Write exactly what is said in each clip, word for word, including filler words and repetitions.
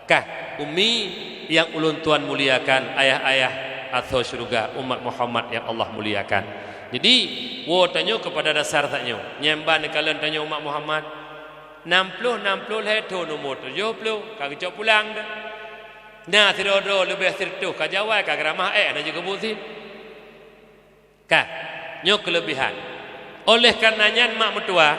Kah, ummi nyang ulôn tuan muliakan, ayah-ayah asoe syeuruga, umat Muhammad nyang Allah muliakan. Jadi, woe tanyoe keupada dasar tanyoe. Nyan ban neukalon tanyoe umat Muhammad. Nam ploh, nam ploh lhèe thôn umu tujoh ploh, ka geucok pulang dah. Na sidroe-droe leubeh sireutôh ka jawai, ka geuramah ék, hana jikeubuet sit. Ka, nyoe keuleubehan. Oleh kareuna nyan, mak meutuah,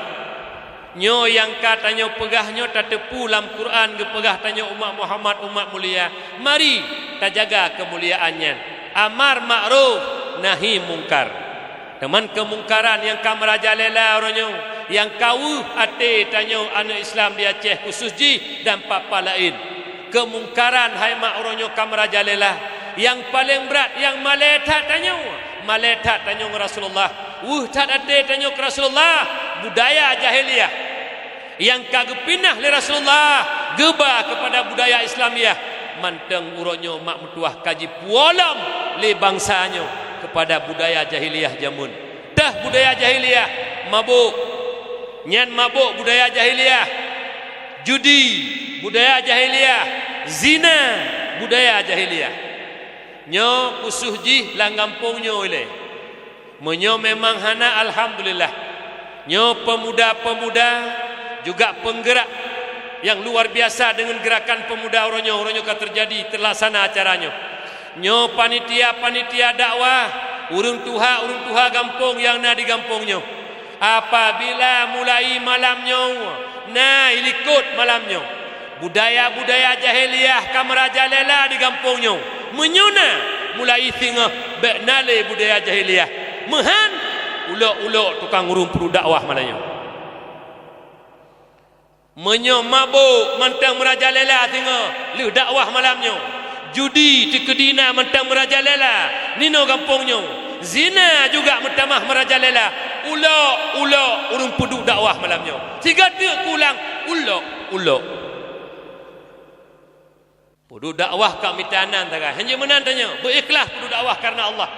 nyoe nyang ka tanyoe peugah nyoe tateupeue lam Quran geupeugah tanyoe umat Muhammad, umat mulia. Mari tajaga keumuliaan nyan. Amar makruf, nahi mungkar. Teuma keumungkaran nyang ka meurajalela uroe nyoe, nyang ka weueh até tanyoe aneuëk Islam di Aceh khusos jih dan pat-pat laén. Keumungkaran hai mak uroe nyoe ka meurajalela. Nyang paleng brat, nyang malèe that tanyoe, malèe that tanyoe ngon Rasulullah. Weueh that até tanyoe keu Rasulullah, budaya jahiliyah. Nyang ka geupinah lé Rasulullah geuba keupada budaya Islamiyah. Mantong uroe nyoe mak meutuah ka jipuwoe lom lé bansa nyoe keupada budaya jahiliyah jameun. Teuh budaya jahiliyah, mabök. Nyan mabök budaya jahiliyah. Judi, budaya jahiliyah. Zina, budaya jahiliyah. Nyoe khusos jih lam gampông nyoe ilèe. Meunyoe memang hana, alhamdulillah. Nyoe peumuda-peumuda juga peunggerak nyang luar biasa deungon geurakan peumuda uroe nyoe, uroe nyoe ka teujadi, teulaksana acara nyoe. Nyoe panitia-panitia dakwah, ureuëng tuha-ureuëng tuha gampông nyang na di gampông nyoe. Apabila mulai malam nyoe, na ilikot malam nyoe, budaya-budaya jahiliyah ka meurajalela di gampông nyoe. Meunyoe na, mulai singoh bèk na lé budaya jahiliyah. Meuhan, ulok-ulok tukang ureuëng peuduek dakwah malam nyoe. Meunyoe mabök mantong meurajalela singoh lheueh dakwah malam nyoe, judi teukeudi na mantong meurajalela ninoe gampông nyoe, zina juga meutamah meurajalela, ulok-ulok ureuëng peuduek dakwah malam nyoe. Siga teuk kulang, ulok-ulok. Peuduek dakwah ka mita nan sagai. Hanjeuet meunan tanyoe, beuikhlaih peuduek dakwah kareuna Allah.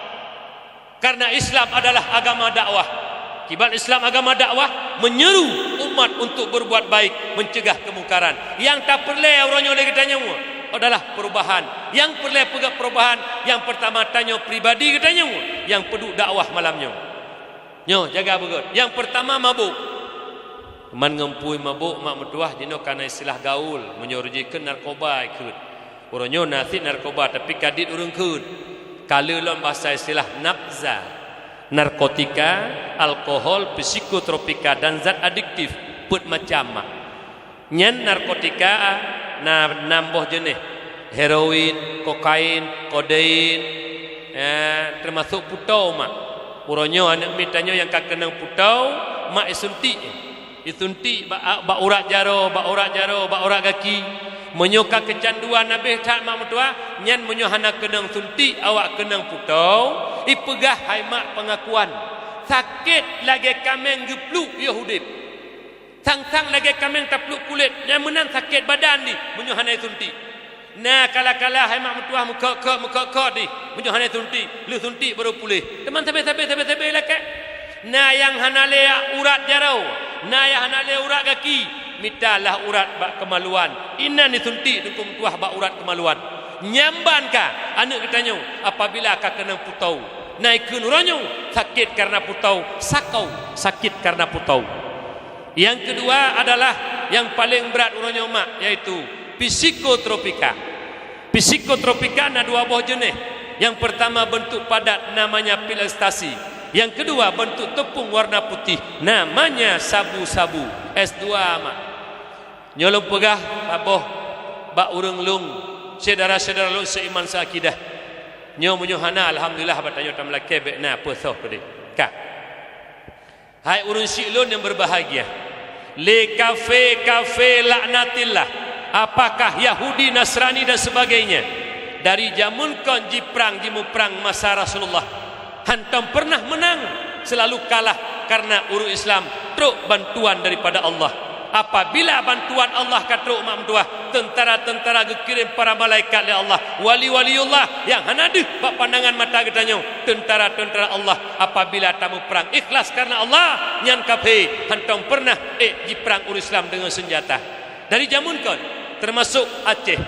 Kareuna Islam adalah agama dakwah. Kiban Islam agama dakwah, meunyeru umat untuk berbuat baik, mencegah kemungkaran. Nyang tapeureulèe uroe nyoe lé geutanyoe adalah perubahan. Nyang peureulèe peugah perubahan, nyang peurtama tanyoe pribadi geutanyoe nyang peuduek dakwah malam nyoe. Nyoe, jaga beugöt. Nyang peurtama, mabök. Man ngon peue mabök, mak meutuah, jinoe ka na istilah gaul, meunyoe ureuëng jih kheun narkoba ikheun. Uroe nyoe na cit narkoba, tapi ka dit ureuëng kheun. Ka le lom basa istilah nabza, narkotika, alkohol, psikotropika, dan zat adiktif, peuet macam mak. Nyan narkotika na nam boh jeuneh, heroin, kokain, kodein, eh, teumasok putau mak. Uroe nyoe aneuëk miet tanyoe nyang ka keunong putau, mak isuntik. Isuntik bak, bak urat jaroe, bak urat jaroe, bak urat gaki. Meunyoe ka keucanduan habéh that mak meutuah, nyan meunyoe hana keunong suntik awak keunong putau, ipeugah hai mak peungakuan. Sakét lagée kaméng geupluek yoh udeb. Sang-sang lagée kaméng tapluek kulét, nyang meunan sakét badan jih meunyoe hana isuntik. Na kala-kala hai mak meutuah meukot-kot, meukot-kot jih meunyoe hana isuntik, lheueh suntik barô puléh. Teuma sabe-sabe, sabe-sabe lakée. Na nyang hana lé urat jaroe, na nyang hana lé urat gaki, mita lah urat bak keumaluan. Inan isuntik teungku meutuah bak urat keumaluan. Nyan ban ka aneuëk geutanyoe apabila ka keunong putau. Na ikheun uroe nyoe sakét kareuna putau, sakau sakét kareuna putau. Nyang keudua adalah nyang paleng brat uroe nyoe mak, yaitu psikotropika. Psikotropika na dua boh jeuneh. Nyang peurtama beuntuk padat namanya pil ekstasi. Nyang keudua beuntuk teupông warna putih namanya sabu-sabu. S dua mak. Nyoe lôn peugah saboh bak ureuëng lôn, syedara-syedara lôn seuiman seuakidah. Nyoe meunyoe hana, alhamdulillah, bak tanyoe tameulakée bék na peue soh keudeh. Ka. Hai ureuëng syiek lôn nyang berbahagia, lé kafé-kafé laknatillah, apakah Yahudi, Nasrani dan sebagainya, dari jameun kon jiprang, jimuprang masa Rasulullah, hantom pernah menang, selalu kalah karena ureuëng Islam trok bantuan daripada Allah. Apabila bantuan Allah ka trok mak meutuah, teuntara-teuntara geukirém para malaikat lé Allah, wali-waliullah nyang hana deuh bak pandangan mata geutanyoe, teuntara-teuntara Allah apabila tamuprang ikhlas karena Allah, nyan kafé hantom pernah ék jiprang ureuëng Islam deungon seunjata. Dari jameun kon, Termasuk Aceh.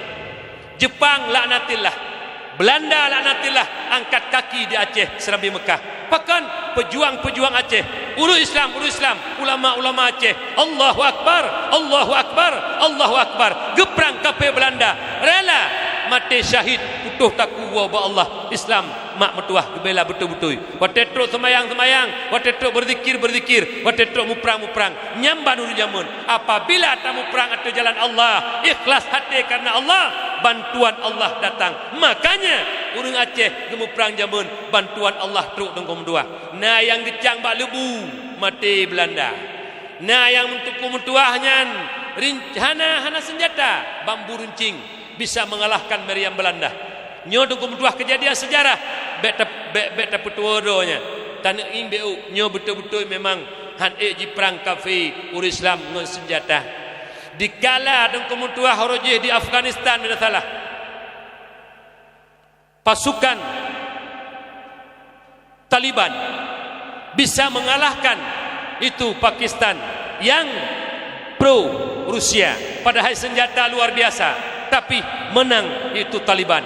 Jepang laknatillah. Belanda laknatillah angkat kaki di Aceh, Serambi Mekah. Pakon? Pejuang-pejuang Aceh, ureuëng Islam, ureuëng Islam, ulama-ulama Aceh. Allahu Akbar, Allahu Akbar, Allahu Akbar. Geuprang kafé Belanda, rela maté syahid, putôh takue woe bak Allah. Islam mak meutuwah geubela beutôi-beutôi. Watée trok seumayang-seumayang, watée trok beuzikir-beuzikir, watée trok muprang-muprang. Nyan ban ureuëng jameun. Apabila tamuprang ateueh jalan Allah, ikhlas até kareuna Allah, bantuan Allah datang. Makanya, ureuëng Aceh geumuprang jameun, bantuan Allah trok deungon meuduah. Na nyang geucang bak leubu, maté Belanda. Na nyang meutuku meutuah nyan, rin-, hana, hana seunjata, bambu runcing. Bisa mengalahkan meriam Belanda. Nyoe teungku meutuah keujadian sejarah. Bék tap-, bék, bék tapeutuwoe droe nyan. Taneuk ieng bék u, nyoe beutôi-beutôi memang han ék jiprang kafé ureuëng Islam ngon seunjata. Dikala teungku meutuah uroe jih di Afghanistan, bila salah, pasukan Taliban bisa mengalahkan itu Pakistan yang pro Rusia, padahai senjata luar biasa, tapi menang itu Taliban.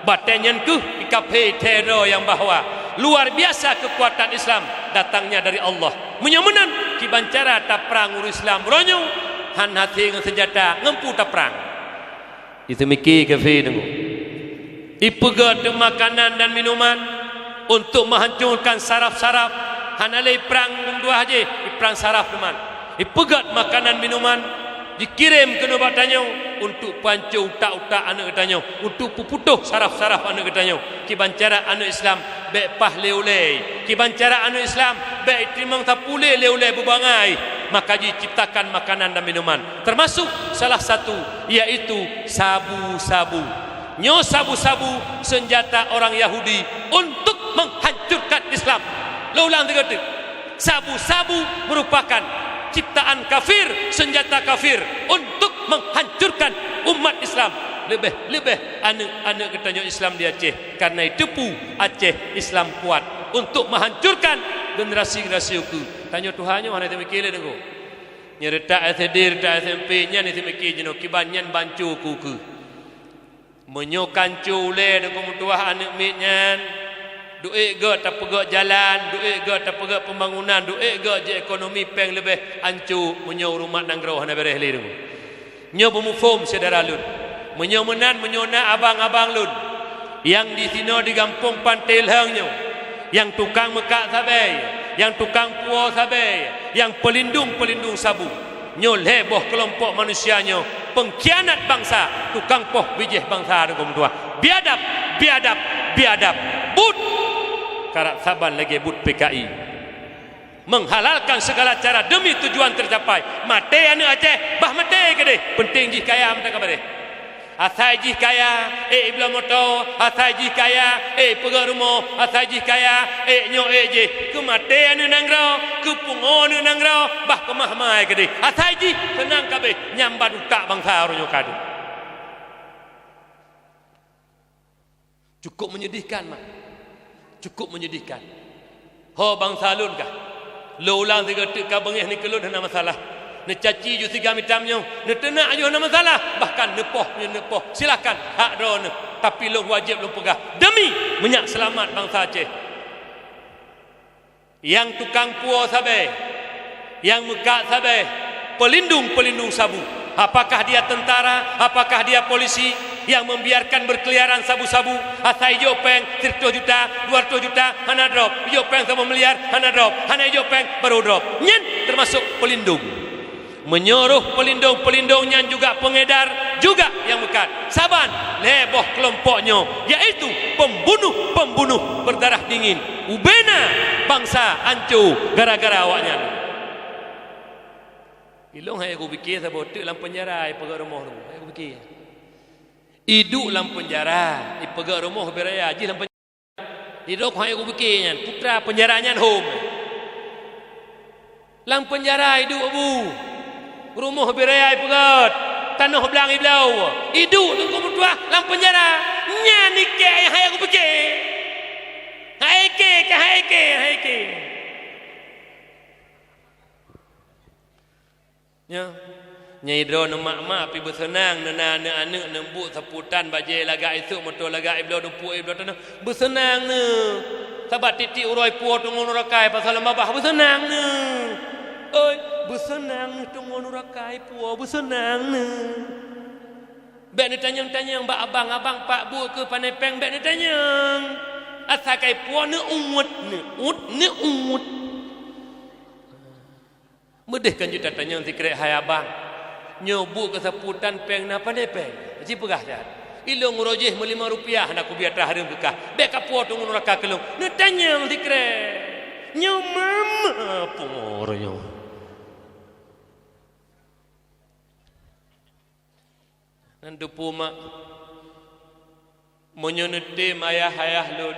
Batée nyan keuh ikaphe thero nyang bahwa luar biasa kekuatan Islam datangnya dari Allah. Meunyoe meunan, kiban cara taprang ureuëng Islam uroe nyoe, han hasé ngon senjata, ngon peue taprang. Iseumike kafé deungoe. Ipeugét makanan dan minuman untuk meuhancurkan saraf-saraf. Hana lé iprang dua jih, iprang saraf teuma. Ipeugét makanan minuman, jikirém keunoe bak tanyoe untuk peuhancô utak-utak aneuëk geutanyoe, untuk peuputôh saraf-saraf aneuëk geutanyoe. Kiban cara aneuëk Islam bék paih lé ulée. Kiban cara aneuëk Islam bék teurimong sapeue lé ulée beubangai. Maka jiciptakan makanan dan minuman. Termasuk salah satu yaitu sabu-sabu. Nyoe sabu-sabu senjata orang Yahudi untuk menghancurkan Islam. Lôn ulang sigoe teuk. Sabu-sabu merupakan ciptaan kafir, senjata kafir untuk menghancurkan umat Islam. Leubeh-leubeh aneuëk-aneuëk geutanyoe Islam di Aceh. Karena itu pu Aceh Islam kuat untuk menghancurkan generasi-generasi ukeue. Tanyoe tuha nyoe hana teumike lé deungoe. Nyoe reutak S D, reutak S M P, nyan iseumike jinoe kiban nyan banco ukeue-ukeue. Meunyoe kanco ulée deungon meutuwah aneuëk miet nyan, duek gét tapeugét jalan, duek gét tapeugét pembangunan, duek gét ji ekonomi péng leubeh anco meunyoe rumat nanggroe hana béréh lé deungon. Nyoe beumuphom syedara lôn. Meunyoe meunan, meunyoe na abang-abang lôn nyang disinoe di gampông Panté Lheueng nyoe, nyang tukang meukat sabée, nyang tukang puwoe sabée, nyang peulindong-peulindong sabu, nyoe lhée boh keulompok manusia nyoe peungkhianat bansa, tukang poh bijéh bansa deungon meutuwah. Biadab, biadab, biadab. Buet! Karab saban lagée buet P K I. Menghalalkan segala cara demi tujuan tercapai. Maté aneuëk Aceh, bah maté keudeh. Penting jih kaya meunan ka beureh. Asai jih kaya, ék ibloe moto, asai jih kaya, ék peugét rumoh, asai jih kaya, ék nyoe, ék jih. Keu maté aneuëk nanggroe, keu pungo aneuëk nanggroe, bah keumah-mah keudeh. Asai jih seunang kabeh, nyang ban utak bansa uroe nyoe ka deuh. Cukup menyedihkan, mak. Cukup menyedihkan. Ho bansa lôn kah? Lôn ulang sigoe teuk ka beungéh nikeue lôn hana masalah. Neucaci ju sigam itam nyoe, neuteunak ju hana masalah, bahkan neupoh nyoe neupoh, silakan, hak droeneuh. Tapi lôn wajéb lôn peugah, demi meunyak seulamat bansa Aceh. Nyang tukang puwoe sabée, nyang meukat sabée, pelindung-pelindung sabu. Apakah dia tentara, apakah dia polisi yang membiarkan berkeliaran sabu-sabu, asai ijok péng sireutoh juta, dua ratus juta, hana drop, ijok péng saboh miliar, hana drop, hana ijok péng, baru drop. Nyan termasuk pelindung. Meunyoe roh peulindong-peulindong nyan juga peungedar juga nyang meukat. Saban lhée boh keulompok nyoe, yaitu pembunuh-pembunuh berdarah dingin. Ubena bansa anco gara-gara awaknyan. Ilong hai kupike saboh teuk lam penjara ipeugét rumoh tu. Hai kupike. Iduek lam penjara ipeugét rumoh ubé raya jih lam penjara. Idok hai kupike nyan, putra penjara nyan hom. Lam penjara iduek bu. Rumoh ubé raya ipeugét, tanoh blang ibloe. Iduek teungku meutuwah lam penjara. Nyan ikek hai kupike. Hai ke, hai ke, hai ke. Nyoe. Nyang droeneuh mak-mak pih beuseunang, neuna aneuk-aneuk, neubuet sapu tan bajée lagak isuk, moto lagak ibloe, neupue ibloe tanoh. Beuseunang neuh. Sabab tieb-tieb uroe ipuwoe teungoh neuraka pasal lam babah, beuseunang neuh. Oi, beuseunang neuh teungoh neuraka ipuwoe, beuseunang neuh. Bék neutanyong-tanyong bak abang, "Abang, pak buet keu pané péng?" Bék neutanyong. Asai ka ipuwoe neuuet, neuuet, neuuet. Meudeh kan jeuet tatanyong sikrek, "Hai abang, nyoe buet keu sapu tan péng na pané péng?" Jipeugah that, "Ilong uroe jih meulimong rupiah hana kubiet atra hareuem keu kah. Bék kapuwoe teungoh neuraka keu lôn." Neutanyong sikrek, "Nyoe mama pungo uroe nyoe?" Nan teupeu mak, meunyoe neutem ayah-ayah lôn,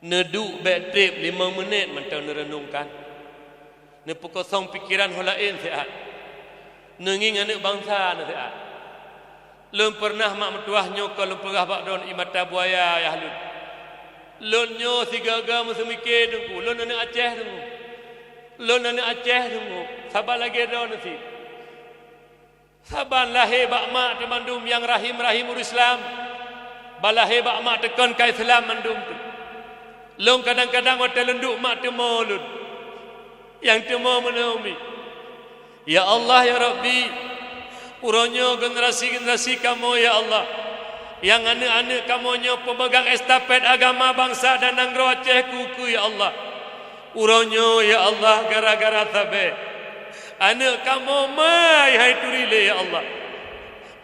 neuduek bék treb limong meunét mantong neureunongkan. Neupeukosong pikeran ho laén siat. Neungieng aneuk bansa neuh siat. Lôn peureunah mak meutuwah nyoe ka lôn peugah bak droeneuh ié mata buaya ayah lôn. Lôn nyoe sigaga meuseumiké teungku, lôn aneuk Aceh teungku. Lôn aneuk Aceh teungku, saban lagée droeneuh sit. Saban lahé bak mak teumandum nyang rahim-rahim ureuëng Islam. Ban lahé bak mak teukon ka Islam mandum teuk. Lôn kadang-kadang watée lôn duek mak teumo lôn. Nyang teumo meunoe umi, "Ya Allah, ya Rabbi, uroe nyoe generasi-generasi kamoe, ya Allah, nyang aneuk-aneuk kamoe nyoe peumeugang estafet agama bansa dan nanggroe Aceh keu ukeue, ya Allah. Uroe nyoe, ya Allah, gara-gara sabe aneuk kamoe ma hai turi lé, ya Allah.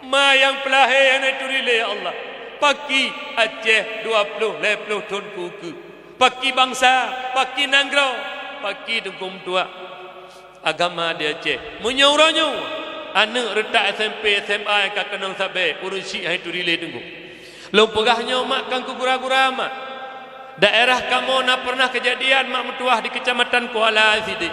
Ma nyang peulahé hana turi lé, ya Allah. Paki Aceh dua ploh lhée ploh thon keu ukeue. Paki bansa, paki nanggroe, paki teungku meutuwah agama di Aceh. Meunyoe uroe nyoe aneuk reutak S M P, S M A nyang ka keunong sabe, ureuëng syiek hai turi lé teungku." Lôn peugah nyoe mak, kon keu gura-gura mak. Daerah kamoe na peureunah keujadian mak meutuwah di Keucamatan Kuala sideh.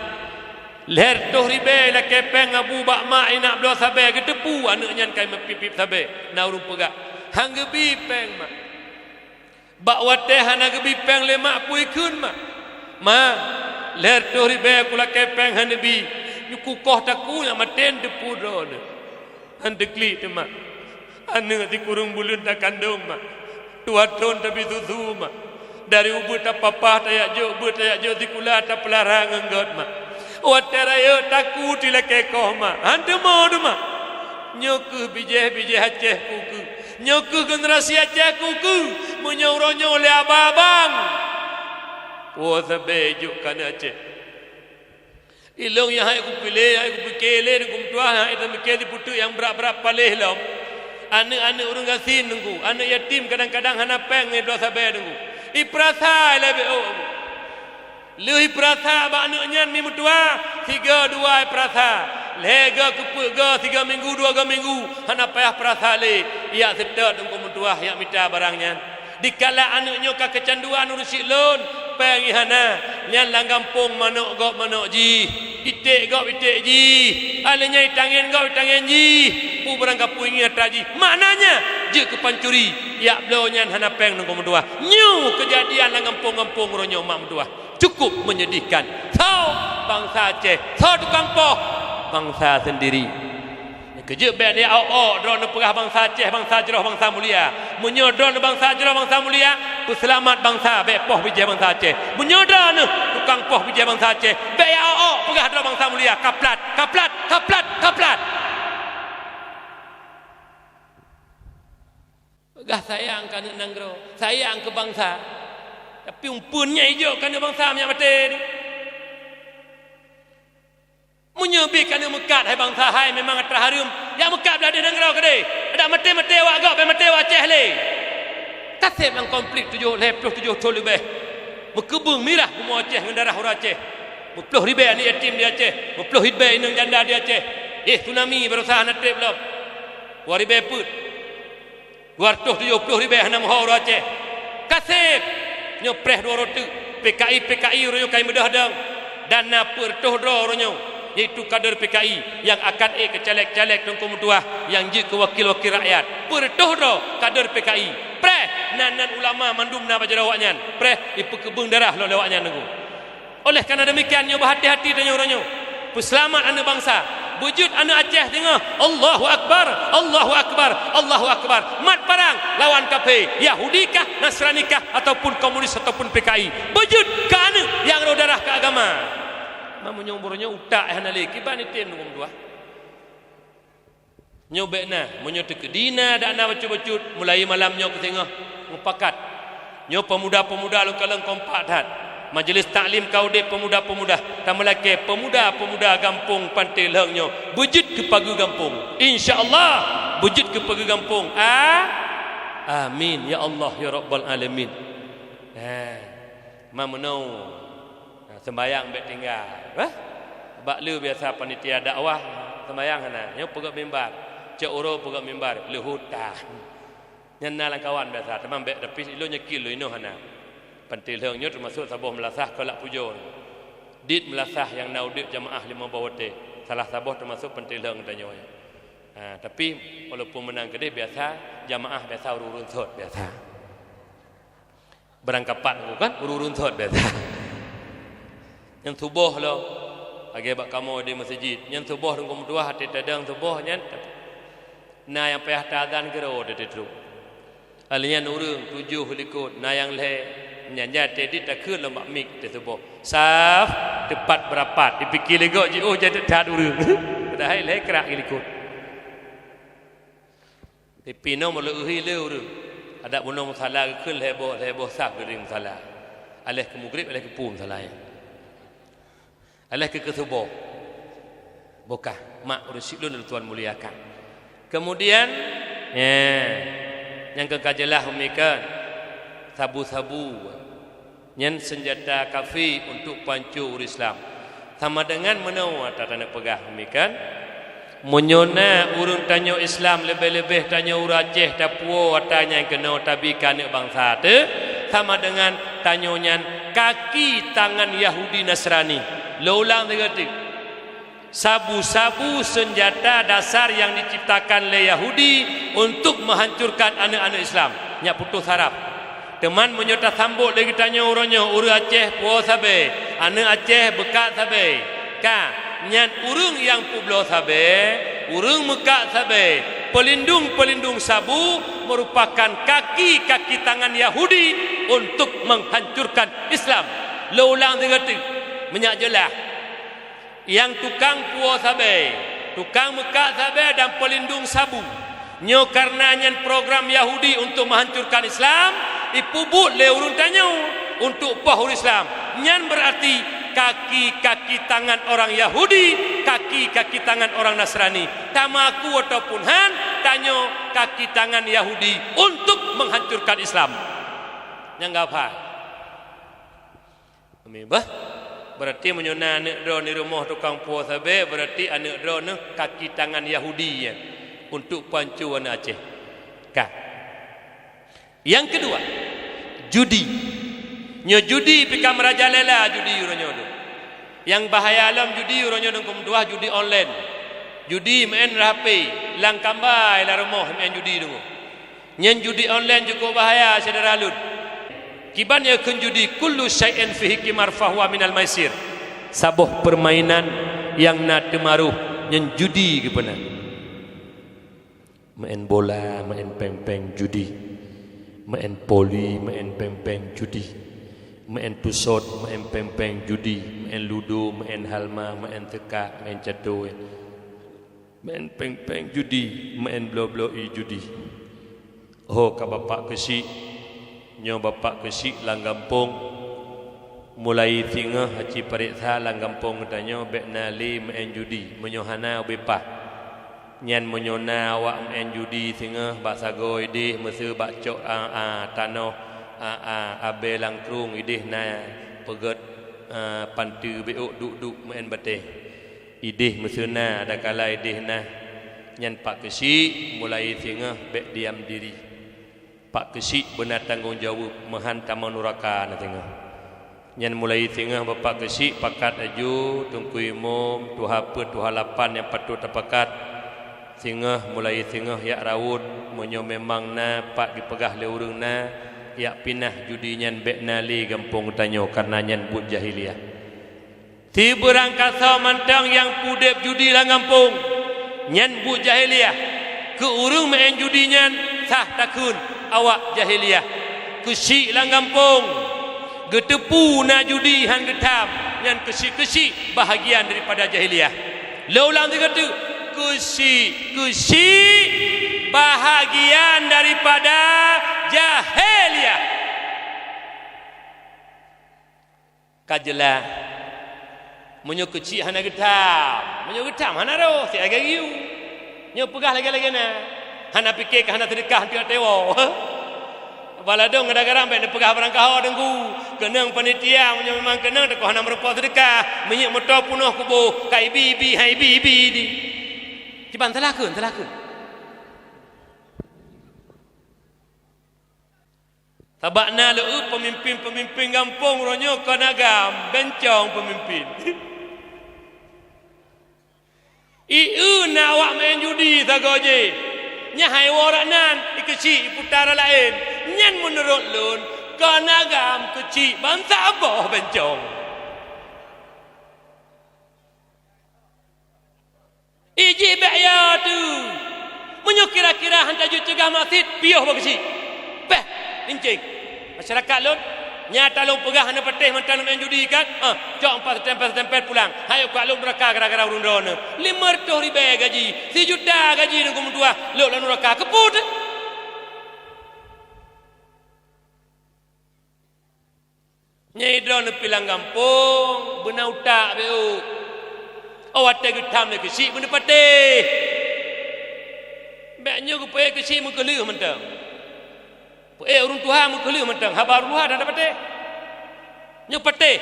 Lhée reutôh ribée ilakée péng abu bak mak inak bloe sabe, geuteupeue aneuk nyan ka meupiep-piep sabe, na ureuëng peugah, "Han geubi péng mak." Bak watée hana geubi péng lé mak, peue ikheun mak, "Ma, lhée reutôh ribée kulakée péng hana neubi, nyoe kukoh takue nyang maté neuteupeue droeneuh." Han teuklik teuma. Aneuk sikureueng buleuen takandong mak. Dua thon tabi susu mak. Dari ubeut tapapah tajak jok beuet, tajak jok sikula tapeulara ngon gét mak. Watée rayeuk takue tilakée koh mak. Han teumo teuma. Nyoe kheueh bijéh-bijéh Aceh keu ukeue. Nyoe kheueh generasi Aceh keu ukeue. Meunyoe uroe nyoe lé abang-abang, woe sabe jok keu aneuk Aceh. Ilong nyang hai kupiléh, hai kupike lé teungku meutuwah, hai tamike sipeuteuk nyang brat-brat paléh lom. Aneuk-aneuk ureuëng gasien teungku, aneuk yatim kadang-kadang hana péng ngon bloe sabe teungku. Ipeurasa lé bék ôk. Lheueh ipeurasa bak aneuk nyan mi meutuwah, sigoe dua ipeurasa. Lhée goe keupeuet goe, sigoe minggu, dua goe minggu, hana payah peurasa lé. Ijak seutôt teungku meutuwah, ijak mita barang nyan. Dikala aneuk nyoe ka keucanduan ureuëng syiek lôn, péng hana, nyan lam gampông manök gob manök jih, iték gob iték jih, alèh nyan itangén gob itangén jih, peue barang ka peue ingieng atra jih. Maknanya, jeuet keu pancuri, ijak bloe nyan hana péng teungku meutuwah. Nyoe keujadian lam gampông-gampông uroe nyoe mak meutuwah. Cukup menyedihkan. Soe bansa Aceh, soe tukang poh? Bansa sendiri. Keujeuet bék neujak ôk-ôk droeneuh peugah bansa Aceh bansa jroh bansa mulia. Meunyoe droeneuh bansa jroh bansa mulia, peuseulamat bansa bék poh bijéh bansa Aceh. Meunyoe droeneuh tukang poh bijéh bansa Aceh, bék jak ôk-ôk peugah droe bansa mulia. Kaplat, kaplat, kaplat, kaplat. Peugah sayang keu aneuk nanggroe, sayang keu bansa. Tapi umpeuen nyan ijok keu aneuk bansa meunyak maté. Meunyoe bit keuneuk meukat hai bansa hai, memang atra hareuem, jak meukat blah deh nanggroe keudeh. Adak maté-maté awak gob, bék maté awak Aceh lé. Ka seb lam konflik tujoh, lhée ploh tujoh thon leubeh. Meukeubeueng mirah bumoe Aceh ngon darah ureuëng Aceh. Meuploh ribée aneuk yatim di Aceh, meuploh ribée inong janda di Aceh. Eh, tsunami baroesa hana treb lom. Dua ribée peuet. Dua reutôh tujoh ploh ribée hana meuho uroe Aceh. Ka seb! Nyoe preh dua uroe teuk. P K I, P K I uroe nyoe ka imeudeh dong. Dan na peuet reutôh droe uroe nyoe, yaitu kader P K I nyang akan ék keu caleg-caleg teungku meutuwah nyang jeuet keu wakil-wakil rakyat. Peuet reutôh droe kader P K I. Preh! Nan-nan ulama mandum na bak jaroe awaknyan. Preh! Ipeukeubeueng darah lom lé awaknyan teungku. Oleh karena demikian, nyoe beuhati-hati tanyoe uroe nyoe. Peuseulamat aneuk bansa. Beujeuet aneuk Aceh singoh, "Allahu Akbar, Allahu Akbar, Allahu Akbar." Mat parang lawan kafé, Yahudi kah, Nasrani kah, ataupun komunis, ataupun P K I. Beujeuet keu aneuk nyang rôh darah keu agama. Ma meunyoe uroe nyoe utak hana lé, kiban item ngon dua. Nyoe bék na, meunyoe teukeudi na dak na bacut-bacut, mulai malam nyoe keu singoh mupakat. Nyoe pemuda-pemuda lôn kalon kompak that. Majelis Taklim ka udeb pemuda-pemuda, tameulakée pemuda-pemuda gampông Panté Lheueng nyoe beujeuet keu pageue gampông. Insya Allah beujeuet keu pageue gampông. A-, amin ya Allah ya Rabbal Alamin. Ha, ma meunoe. Ha, seumbayang bék tinggai. Bah? Bak le biasa panitia dakwah seumbayang hana. Nyoe peugét mimbar. Cok uroe peugét mimbar, leuhot tan. Nyan na lam kawan biasa, teuma bék, tapi ilôn nyoe kil lôn inoe hana. Panté Lheueng nyoe teumasok saboh meulasah keu lak pujoe. Dit meulasah nyang na udeb jamaah limong boh watée. Salah saboh teumasok Panté Lheueng tanyoe. Ha, tapi walaupun meunan keudeh biasa, jamaah biasa ureuëng-ureuëng sot biasa. Barang kapat nyoe kan, ureuëng-ureuëng sot biasa. Nyang suboh lom, lagée bak kamoe di meuseujid. Nyang suboh teungku meutuah até tadong suboh nyan, na nyang payah taazan keudroe teutrok. Alèh nyan ureuëng tujoh likot, na nyang lhée, nyan nyan teuh dit takheun lom bak mik teusuboh. Saf, teupat beurapat, dipike lé gob jiôh jadi that ureuëng. Padahai lhée krak likot. Tapi noe meuleuhi lé ureuëng. Adak bunoe musala geukheun lhée boh, lhée boh saf geuring musala. Alèh keu mugrib, alèh keu peue musala nyan. Alèh keu keusuboh. Bukah, mak ureuëng syiek lôn lôn tuan muliakan. Kemudian, ya, nyang keu ka jeulaih umi kan, sabu-sabu. Nyan seunjata kafé untuk panco ureuëng Islam. Sama dengan meunoe ata taneuk peugah umi kan. Meunyoe na ureuëng tanyoe Islam leubeh-leubeh tanyoe ureuëng Aceh tapuwoe ata nyang keunoe tabi keu aneuk bansa teuh, sama dengan tanyoe nyan kaki tangan Yahudi Nasrani. Lôn ulang sigoe teuk. Sabu-sabu seunjata dasar nyang diciptakan lé Yahudi untuk meuhancurkan aneuk-aneuk Islam. Nyak putôh saraf. Teuma meunyoe tasambot lé geutanyoe uroe nyoe, ureuëng Aceh puwoe sabe, aneuk Aceh beukak sabe, ka, nyan ureuëng nyang peubloe sabe, ureuëng meukak sabe, peulindong-peulindong sabu meurupakan kaki-kaki tangan Yahudi untuk meuhancurkan Islam. Lôn ulang sigoe teuk, meunyak jeulaih. Nyang tukang puwoe sabe, tukang meukak sabe dan peulindong sabu. Nyoe kareuna nyan program Yahudi untuk meuhancurkan Islam, ipeubuet lé ureuëng tanyoe untuk poh ureuëng Islam. Nyan beurati kaki-kaki tangan orang Yahudi, kaki-kaki tangan orang Nasrani. Tameuaku ataupun han, tanyoe kaki tangan Yahudi untuk meuhancurkan Islam. Nyang gafai. Amin bah. Berarti meunyoe na aneuk droe di rumoh tukang puwoe sabe, berarti aneuk droe neuh kaki tangan Yahudi nyan untuk panco aneuk Aceh. Ka. Nyang keudua, judi. Nyoe judi pih ka meurajalela judi uroe nyoe deuh. Nyang bahaya lom judi uroe nyoe deuh keu meutuah judi online. Judi meu'en lam H P, lam kambai lam rumoh meu'en judi deungoe. Nyan judi online cukup bahaya, syedara lôn. Kiban nyang kheun judi, kullu syai'in fihi qimar fahuwa minal maisir. Saboh peurmainan nyang na teumaroh nyan judi geupeuna. Meu'en bola, meu'en péng-péng judi. Meu'en poli, meu'en péng-péng judi. Meu'en tusot, meu'en péng-péng judi. Meu'en ludo, meu'en halma, meu'en teukak, meu'en cato. Meu'en péng-péng judi, meu'en bloe-bloe ie judi. Ho ka bapak keuchik, nyoe bapak keuchik lam gampông. Mulai singoh aci pareksa lam gampông geutanyoe bék na lé meu'en judi, meunyoe hana ubé paih. Nyan meunyoe na awak meu'en judi singoh bak sagoe ideh, meuseu bak cok a-a tanoh, a-a abée lam krueng ideh na peugét, a, panteue bék duek-duek meu'en batée. Ideh meuseu na, adakala ideh na, nyan pak keuchik mulai singoh bék diam diri. Pak keuchik beuna tanggong jaweueb meuhan tamong nuraka na singoh. Nyan mulai singoh bapak keuchik pakat aju, teungku imum, tuha peuet, tuha lapan nyang patôt tapakat. Singoh mulai singoh yak rawot, meunyoe memang na pat jipeugah lé ureuëng na, yak pinah judi nyan bék na lé gampông geutanyoe, kareuna nyan buet jahiliyah. Sibeurangkasoe mantong nyang peudeb judi lam gampông, nyan buet jahiliyah. Keu ureuëng meu'en judi nyan sah takheun awak jahiliyah. Keusyik lam gampông, geuteupeue na judi han geutham, nyan keusyik-keusyik bahagian daripada jahiliyah. Lôn ulang sigoe teuk, keusyik-keusyik bahagian daripada jahiliyah. Ka jeulaih. Meunyoe keuchik hana geutham, meunyoe geutham hana roh, siat lagée geuyue. Nyoe peugah lagée-lagée na. Hana pike ka hana seudeukah, hantu até woe. Baladong kadang-kadang bék neupeugah barangkaho teungku. Keunong panitia, meunyoe memang keunong teukoh hana meurumpok seudeukah. Minyeuk moto punoh kuboh, ka ibi-ibi, hai ibi-ibi di. Kiban salah kheun, salah kheun. Sabab na leueu peumimpén-peumimpén gampông uroe nyoe kon agam, bencong peumimpén. Ieu na awak meu'en judi sagoe jih. Nyan hai woe rak nan, ikeuchik iputa rak laén. Nyan meunurot lôn, kon agam keuchik bansa boh bencong. Ijih bék yo teuh. Meunyoe kira-kira han tajeuet ceugah maksiet, piôh bak keuchik. Péh, incéng. Masyarakat lôn, nyata lôn peugah hana patéh mantong lôn meu'en judi kan? Ah, cok empat stempel-stempel pulang. Hayok keu lôn nuraka gara-gara ureuëng droeneuh. Limong reutôh ribée gaji, sijuta gaji Teungku meutuah, lôn lam nuraka. Keupeue teuh? Nyang droeneuh pih lam gampông, beuna utak bék. Oh watée geutham lé keuchik beuna patéh. Bék nyoe geupeuék keuchik meukeuleuh mantong. Peuék ureuëng tuha meukeuleuh mantong, haba ureuëng tuha dan patéh. Nyoe patéh.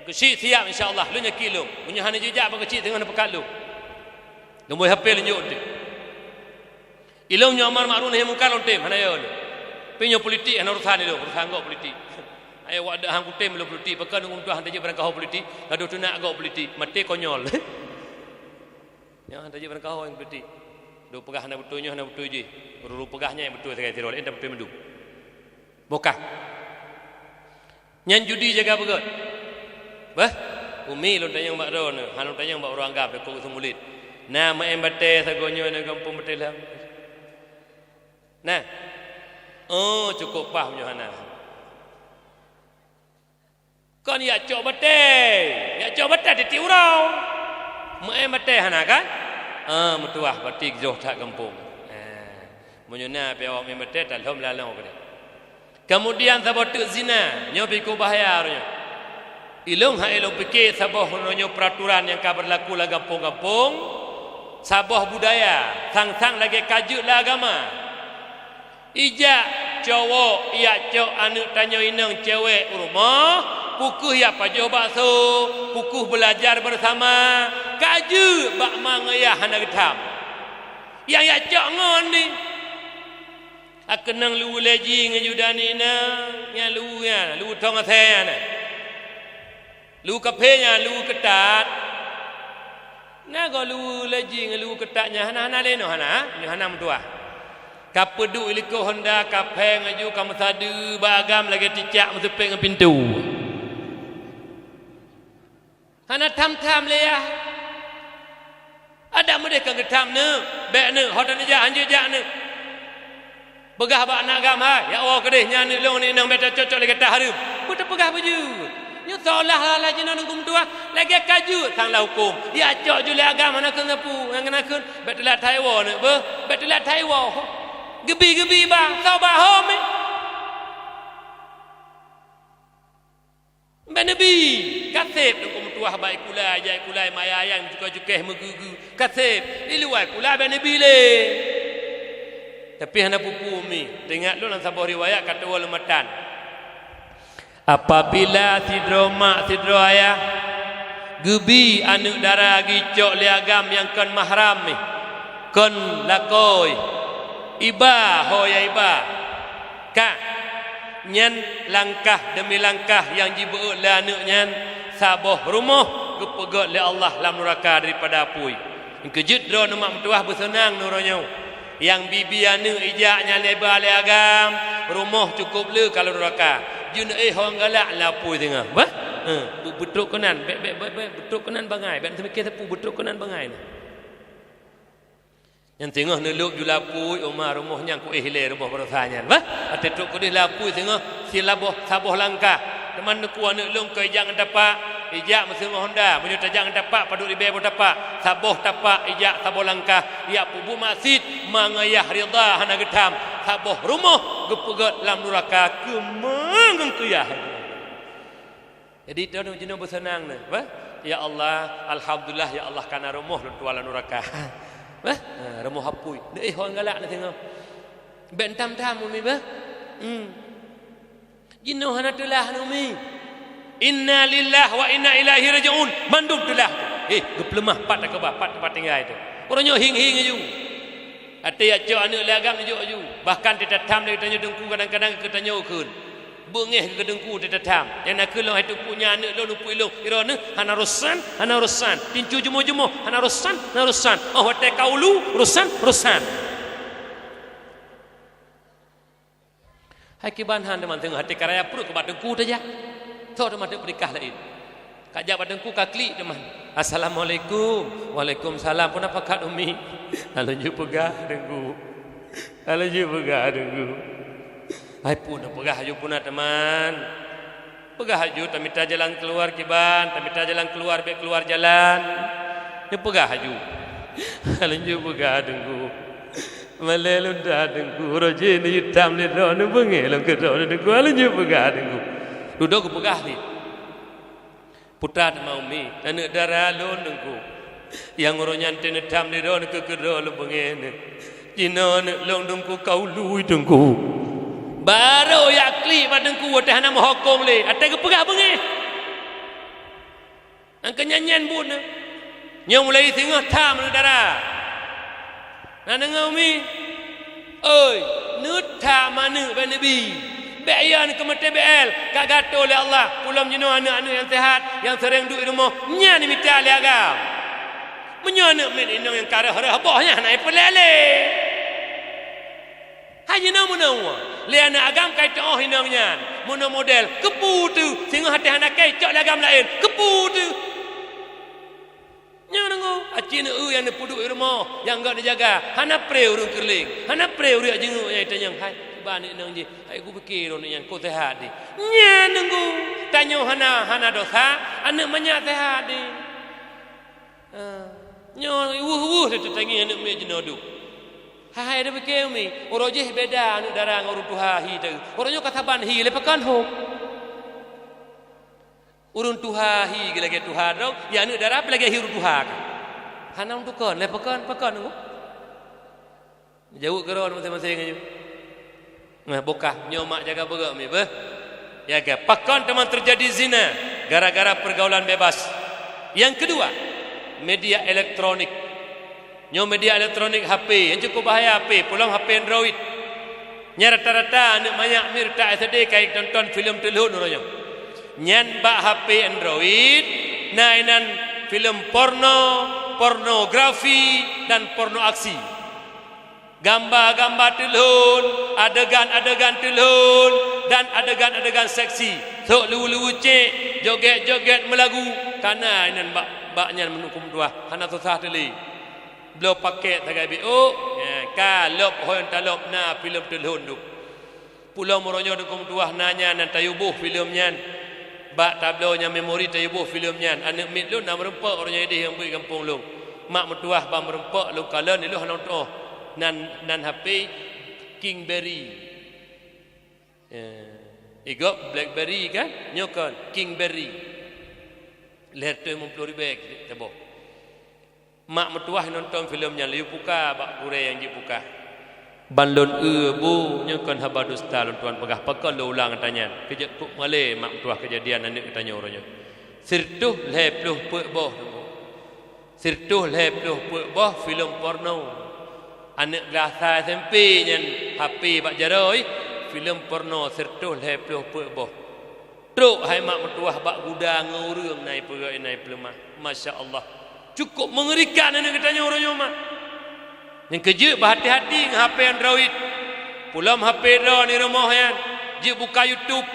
Keuchik siap insya Allah, lôn yakin lôn. Meunyoe hana jijak bak keuchik teungoh neupeugah lôn. Lôn boi H P lôn jok deh. Ilôn nyoe amar makruf nahi mungkar lôn tem, hana yo lôn. Tapi nyoe politik hana urusan ilôn, urusan gob politik. Ayo wak deuh hang kutem lôn politik, pakon ureuëng tuha han tajeuet barangkaho politik, gadoh teunak gob politik, maté konyol. Nyoe han tajeuet barangkaho nyang politik. Dok peugah hana beutôi nyoe, hana beutôi jih. Uru-uru peugah nyan nyang beutôi sagai sidroe, laén tak beutôi mandum. Bukah. Nyan judi jaga beugét. Bah, umi lôn tanyong bak droeneuh, han lôn tanyong bak ureuëng agam, takot geuseumeulét. Na meu'en batée sagoe nyoe lam gampông batée lheueh? Na? Oh, cukôp paih meunyoe hana. Kon yak cok batée, yak cok batée tieb-tieb uroe. Meu'en batée hana kan? Ah, meutuah, berarti joh that gampông. Ah, meunyoe na pih awak meu'en batée, talhom lalong keudeh. Keumudian saboh teuk zina, nyoe pih ka bahaya uroe nyoe. Ilôn han ilôn pike saboh uroe nyoe peuraturan nyang ka beurlaku lam gampông-gampông, saboh budaya, sang-sang lagée ka jeuet lam agama. Ijak cowok ijak cok aneuëk tanyoe inong cewek u rumoh, peu kheueh ijak pajoh bakso, peu kheueh beulajar beurasama, ka jeuet bak ma ngon yah hana geutham. Nyang ijak cok ngon di. Akeunong luweue lé jih ngon Yudani na, nyang luweue nyan, luweue thong asée nyan. Luweue kaphé nyan, luweue keutat. Na goe luweue lé jih ngon luweue keutat nyan, hana-hana lé nyoe hana, nyoe hana meutuah. Ka peuduek likot honda, ka pheng laju, ka meusadeue bak agam lagée cicak meuseupéng ngon pintoe. Hana tham-tham lé yah. Adak meudeh ka geutham neuk, bék neuk, ho taneuk jak, hanjeuet jak neuk. Peugah bak aneuk agam, "Hai, yak woe keudeh nyan neuk lôn neuk inong bék tacok-cok lagée tahareuem." Peue teupeugah beujeuet. Nyoe seolah-olah jinoe neuk meutuah lagée ka jeuet sang lam hukôm. Yak cok ju lé agam hana kheun sapeue, ngon hana kheun, bék teulat that iwoe neuk beuh, bék teulat that iwoe. Geubi-geubi bah, soe bah hom eh. Mbak Nabi, kaseb Teungku meutuah bak ikulai, jak ikulai maya ayang cukai-cukai meugeue-geue. Kaseb, di luwa ikulai Mbak Nabi lé. Tapi hana pupu umi. Teuingat lôn lam saboh riwayat ka tuwoe lom matan. Apabila sidroe mak sidroe ayah geubi aneuëk dara geucok lé agam nyang kon mahram, kon lakoe, iba ho ya iba. Ka, nyan langkah deumi langkah nyang jibeuet lé aneuëk nyan, saboh rumoh geupeugét lé Allah lam nuraka daripada apui. Nyang keujeuet droeneuh mak meutuwah beuseunang neuroe nyoe. Nyang bibi aneuëk ijak nyan lé ba lé agam, rumoh cukôp le ka lam nuraka. Jeuet éh hong galak lam apui teungoh. Bah? Eh, bu-, beutrok keunan, bèk, bèk, bèk, bèk, beutrok keunan bangai, bèk neumikir sapeue, beutrok keunan bangai nyan. Nyan teungoh neulôb ju lapui, uma rumoh nyan kuéh ilèe rumoh baroesa nyan, bah. Watèe trok keudéh lapui teungoh silaboh, saboh langkah. Teuma neukheun aneuk lôn keu ijak ngon tapak, ijak meuseungoh honda, meunyoe tajak ngon tapak padub ribèe boh tapak, saboh tapak ijak saboh langkah, ijak peubuet maksiet, ma ngon yah ridha hana geutham, saboh rumoh geupeugöt lam nuraka keu ma ngon keu yah. Jadi, droeneuh jinoe beuseunang neuh, bah? Ya Allah, alhamdulillah, ya Allah, kana rumoh lôn tuan lam nuraka. Bah? Ha, rumoh apui. Neuéh hon galak neuh teungoh. Bèk tham-tham, Umi, bah? Hmm. Jinoe hana teulah neuh, Umi. Inna lillahi wa inna ilaihi raji'un. Mandum teulah. Eh, geupeuleumah pat takeubah, pat teumpat tinggai teuh. Uroe nyoe hieng-hieng aju. Até jak cok aneuk lé agam neujok aju. Bahkan teutathan lé geutanyoe teungku kadang-kadang keu tanyoe kheun. Beungéh keu teungku teutathan. Nyang na kheun lôn hai teungku nyan aneuk lôn, teungku ilôn. Droeneuh hana rosan, hana rosan. Tincu jumoh-jumoh hana rosan, hana rosan. Oh watèe kaulu rosan, rosan. Hai kiban han teuma teungoh até karaya pruet keu bak teungku tajak. Soe teuma teuk peurikah laén. Ka jak bak teungku ka klik teuma. Assalamualaikum. Waalaikumsalam. Peue na pakat Umi? Laju peugah teungku. Laju peugah teungku. Hai pun peugah aju puna teuma. Peugah aju tamita jalan keuluar kiban, tamita jalan keuluar bèk keuluar jalan. Neupeugah aju. Laju peugah teungku. Malèe lôn that teungku, uroe jih neuyue tham lé droeneuh beungéh lôn keu droeneuh teungku, lôn jeuet peugah teungku. Dudoe geupeugah lé. Putra teuma Umi, aneuk dara lôn teungku. Nyang uroe nyan teuh neutham lé droeneuh keu keudroe lôn beungéh neuh. Jinoe aneuk lôn teungku kaului teungku. Barô jak klik bak teungku watèe hana meuhukôm lé, até geupeugah beungéh. Nyang keu nyan-nyan buet neuh. Nyoe mulai singoh tham aneuk dara. Na deungoe Umi? Oi, neutham aneuk bèk neubi. Bèk yo aneuk keu meuteubeuel, ka geuatoe lé Allah. Pulom jinoe aneuk-aneuk nyang seuhat, nyang seuréng duek i rumoh, nyan mita lé agam. Meunyoe aneuk miet inong nyang ka reuh-reuh boh nyan hana ipeulélé. Hai jinoe meunoe, lé aneuk agam kai teuôh inong nyan. Meunoe model, keupeue teuh, singoh até hana kèe cok lé agam laén, keupeue teuh. Nyan deungoe, aci neueu nyang neupeuduek i rumoh, nyang gèt neujaga, hana pré ureueng keureuleng, hana pré ureueng jingeuk nyang itanyong, hai, kiban inong jih, hai gupike droeneuh nyan, kok seuhat deh. Nyan deungoe, tanyoe hana, hana dosa, aneuk manyak seuhat deh. Ah, nyoe weueh-weueh teuh teutangieng aneuk miet jinoe duek. Hai, hai, tapike Umi, uroe jih beda aneuk dara ngon ureueng tuha hi teuh. Uroe nyoe ka saban hi lé pakon hom. Ureueng tuha hi lagèe tuha droe, ya aneuk dara pih lagèe hi ureueng tuha ka. Hana ureueng tukon, lé pakon, pakon nyoe. Jaweueb keudroe maséng-maséng aju. Nah, bukah nyoe mak jaga beugèt mi beuh. Jaga. Pakon teuma teujadi zina gara-gara pergaulan bebas. Nyang keudua, media elektronik. Nyoe media elektronik H P, nyang cukup bahaya H P, pulom H P Android. Nyan rata-rata aneuk manyak miet reutak S D ka tonton filem teulhon uroe nyoe. Nyan bak H P Android na inan filem porno, pornografi, dan porno aksi. Gamba-gamba teulhon, adegan-adegan teulhon, dan adegan-adegan seksi. Sok luwu-luwu cek, joget-joget meulagu, kana inan bak, bak nyan meunukung tuah, hana susah teulé. Bloe pakèt sagai B O, ya, ka lôb ho nyang talôb na filem teulhon duek. Pulom uroe nyoe dukong tuah na nyan, nan tayue boh filem nyan. Bak tabloe nyang memori tayue boh filem nyan. Aneuk miet lôn na meureumpok uroe nyoe idéh nyang beuet gampông lôn. Mak meutuah ban meureumpok lôn kalon ilôn hana tuoh. Nan, nan H P Kingberry. Eh, igop Blackberry kan? Nyoe kon Kingberry. Lhèe reutôh limong ploh ribèe taboh. Mak meutuah nonton filem nyan laju puka bak gurèe nyang jeuet puka. Ban lôn eu bu, nyoe kon haba dusta lôn tuan peugah, pakon lôn ulang ata nyan. Keujeuet kok malèe mak meutuah keujadian aneuk geutanyoe uroe nyoe. Sireutôh lhèe ploh peuet boh. Sireutôh lhèe ploh peuet boh filem porno. Aneuk glah sa S M P nyan H P bak jaroe, filem porno sireutôh lhèe ploh peuet boh. Trok hai mak meutuah bak guda ngon ureueng na ipeugèt na ipeuleumah. Masya Allah. Cukup mengerikan aneuk geutanyoe uroe nyoe mak. Nyang keujeuet beuhati-hati ngon H P Android. Pulom H P droeneuh di rumoh nyan. Jeuet buka YouTube.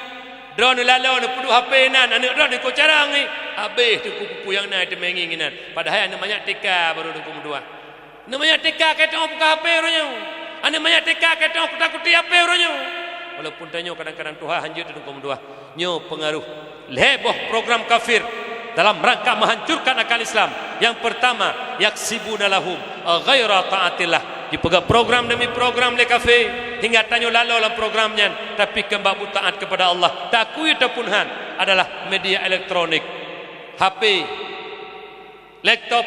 Droeneuh laloe neupeuduek H P nan, aneuk droeneuh iko carông ngieng. Habéh teungku peue nyang na teumé ngieng inan. Padahai aneuk manyak T K barô teungku meutuah. Aneuk manyak T K ka teuh buka H P uroe nyoe. Aneuk manyak T K ka teuh kuta-kuti H P uroe nyoe. Walaupun tanyoe kadang-kadang tuha hanjeuet teungku meutuah. Nyoe peungaruh lhée boh program kafir dalam rangka meuhancurkan akal Islam. Nyang peurtama, yaksibuna lahum ghaira taatillah. Jipeugah program demi program lé kafé, hingga tanyoe laloe lam program nyan, tapi keu bak beutaat keupada Allah, takui ataupun han, adalah media elektronik, H P, laptop,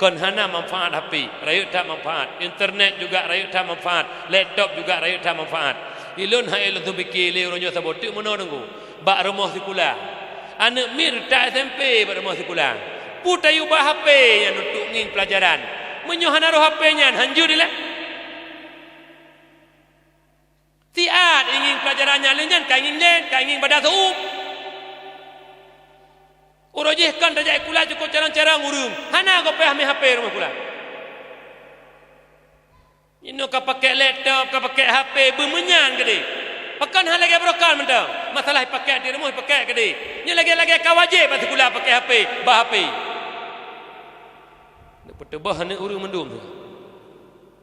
kon hana manfaat H P, rayeuk that manfaat, internet juga rayeuk that manfaat, laptop juga rayeuk that manfaat. Ilôn hai lôn teupike lé uroe nyoe saboh teuk meunoe teungku, bak rumoh sikula. Aneuk miet that S M P bak rumoh sikula. Peue tayue bak H P nyan untuk ngieng peulajaran. Meunyoe hana rhoh H P nyan, hanjeuet ilée. Siat ingieng peulajaran nyan, lheueh nyan ka ingieng lén, ka ingieng bada seuuem. Uroe jih kon tajak sikula cukôp carông-carông ureuëng, hana gob payah mé H P rumoh sikula. Inoe ka pakék laptop, ka pakék H P, beumeunyan keudeh. Pakon hana lagée barokon mantong. Masalah pakék di rumoh, pakék keudeh. Nyoe lagée-lagée ka wajéb bak sikula pakék H P, bah H P. Neupeuteuboh aneuk ureuëng mandum tu.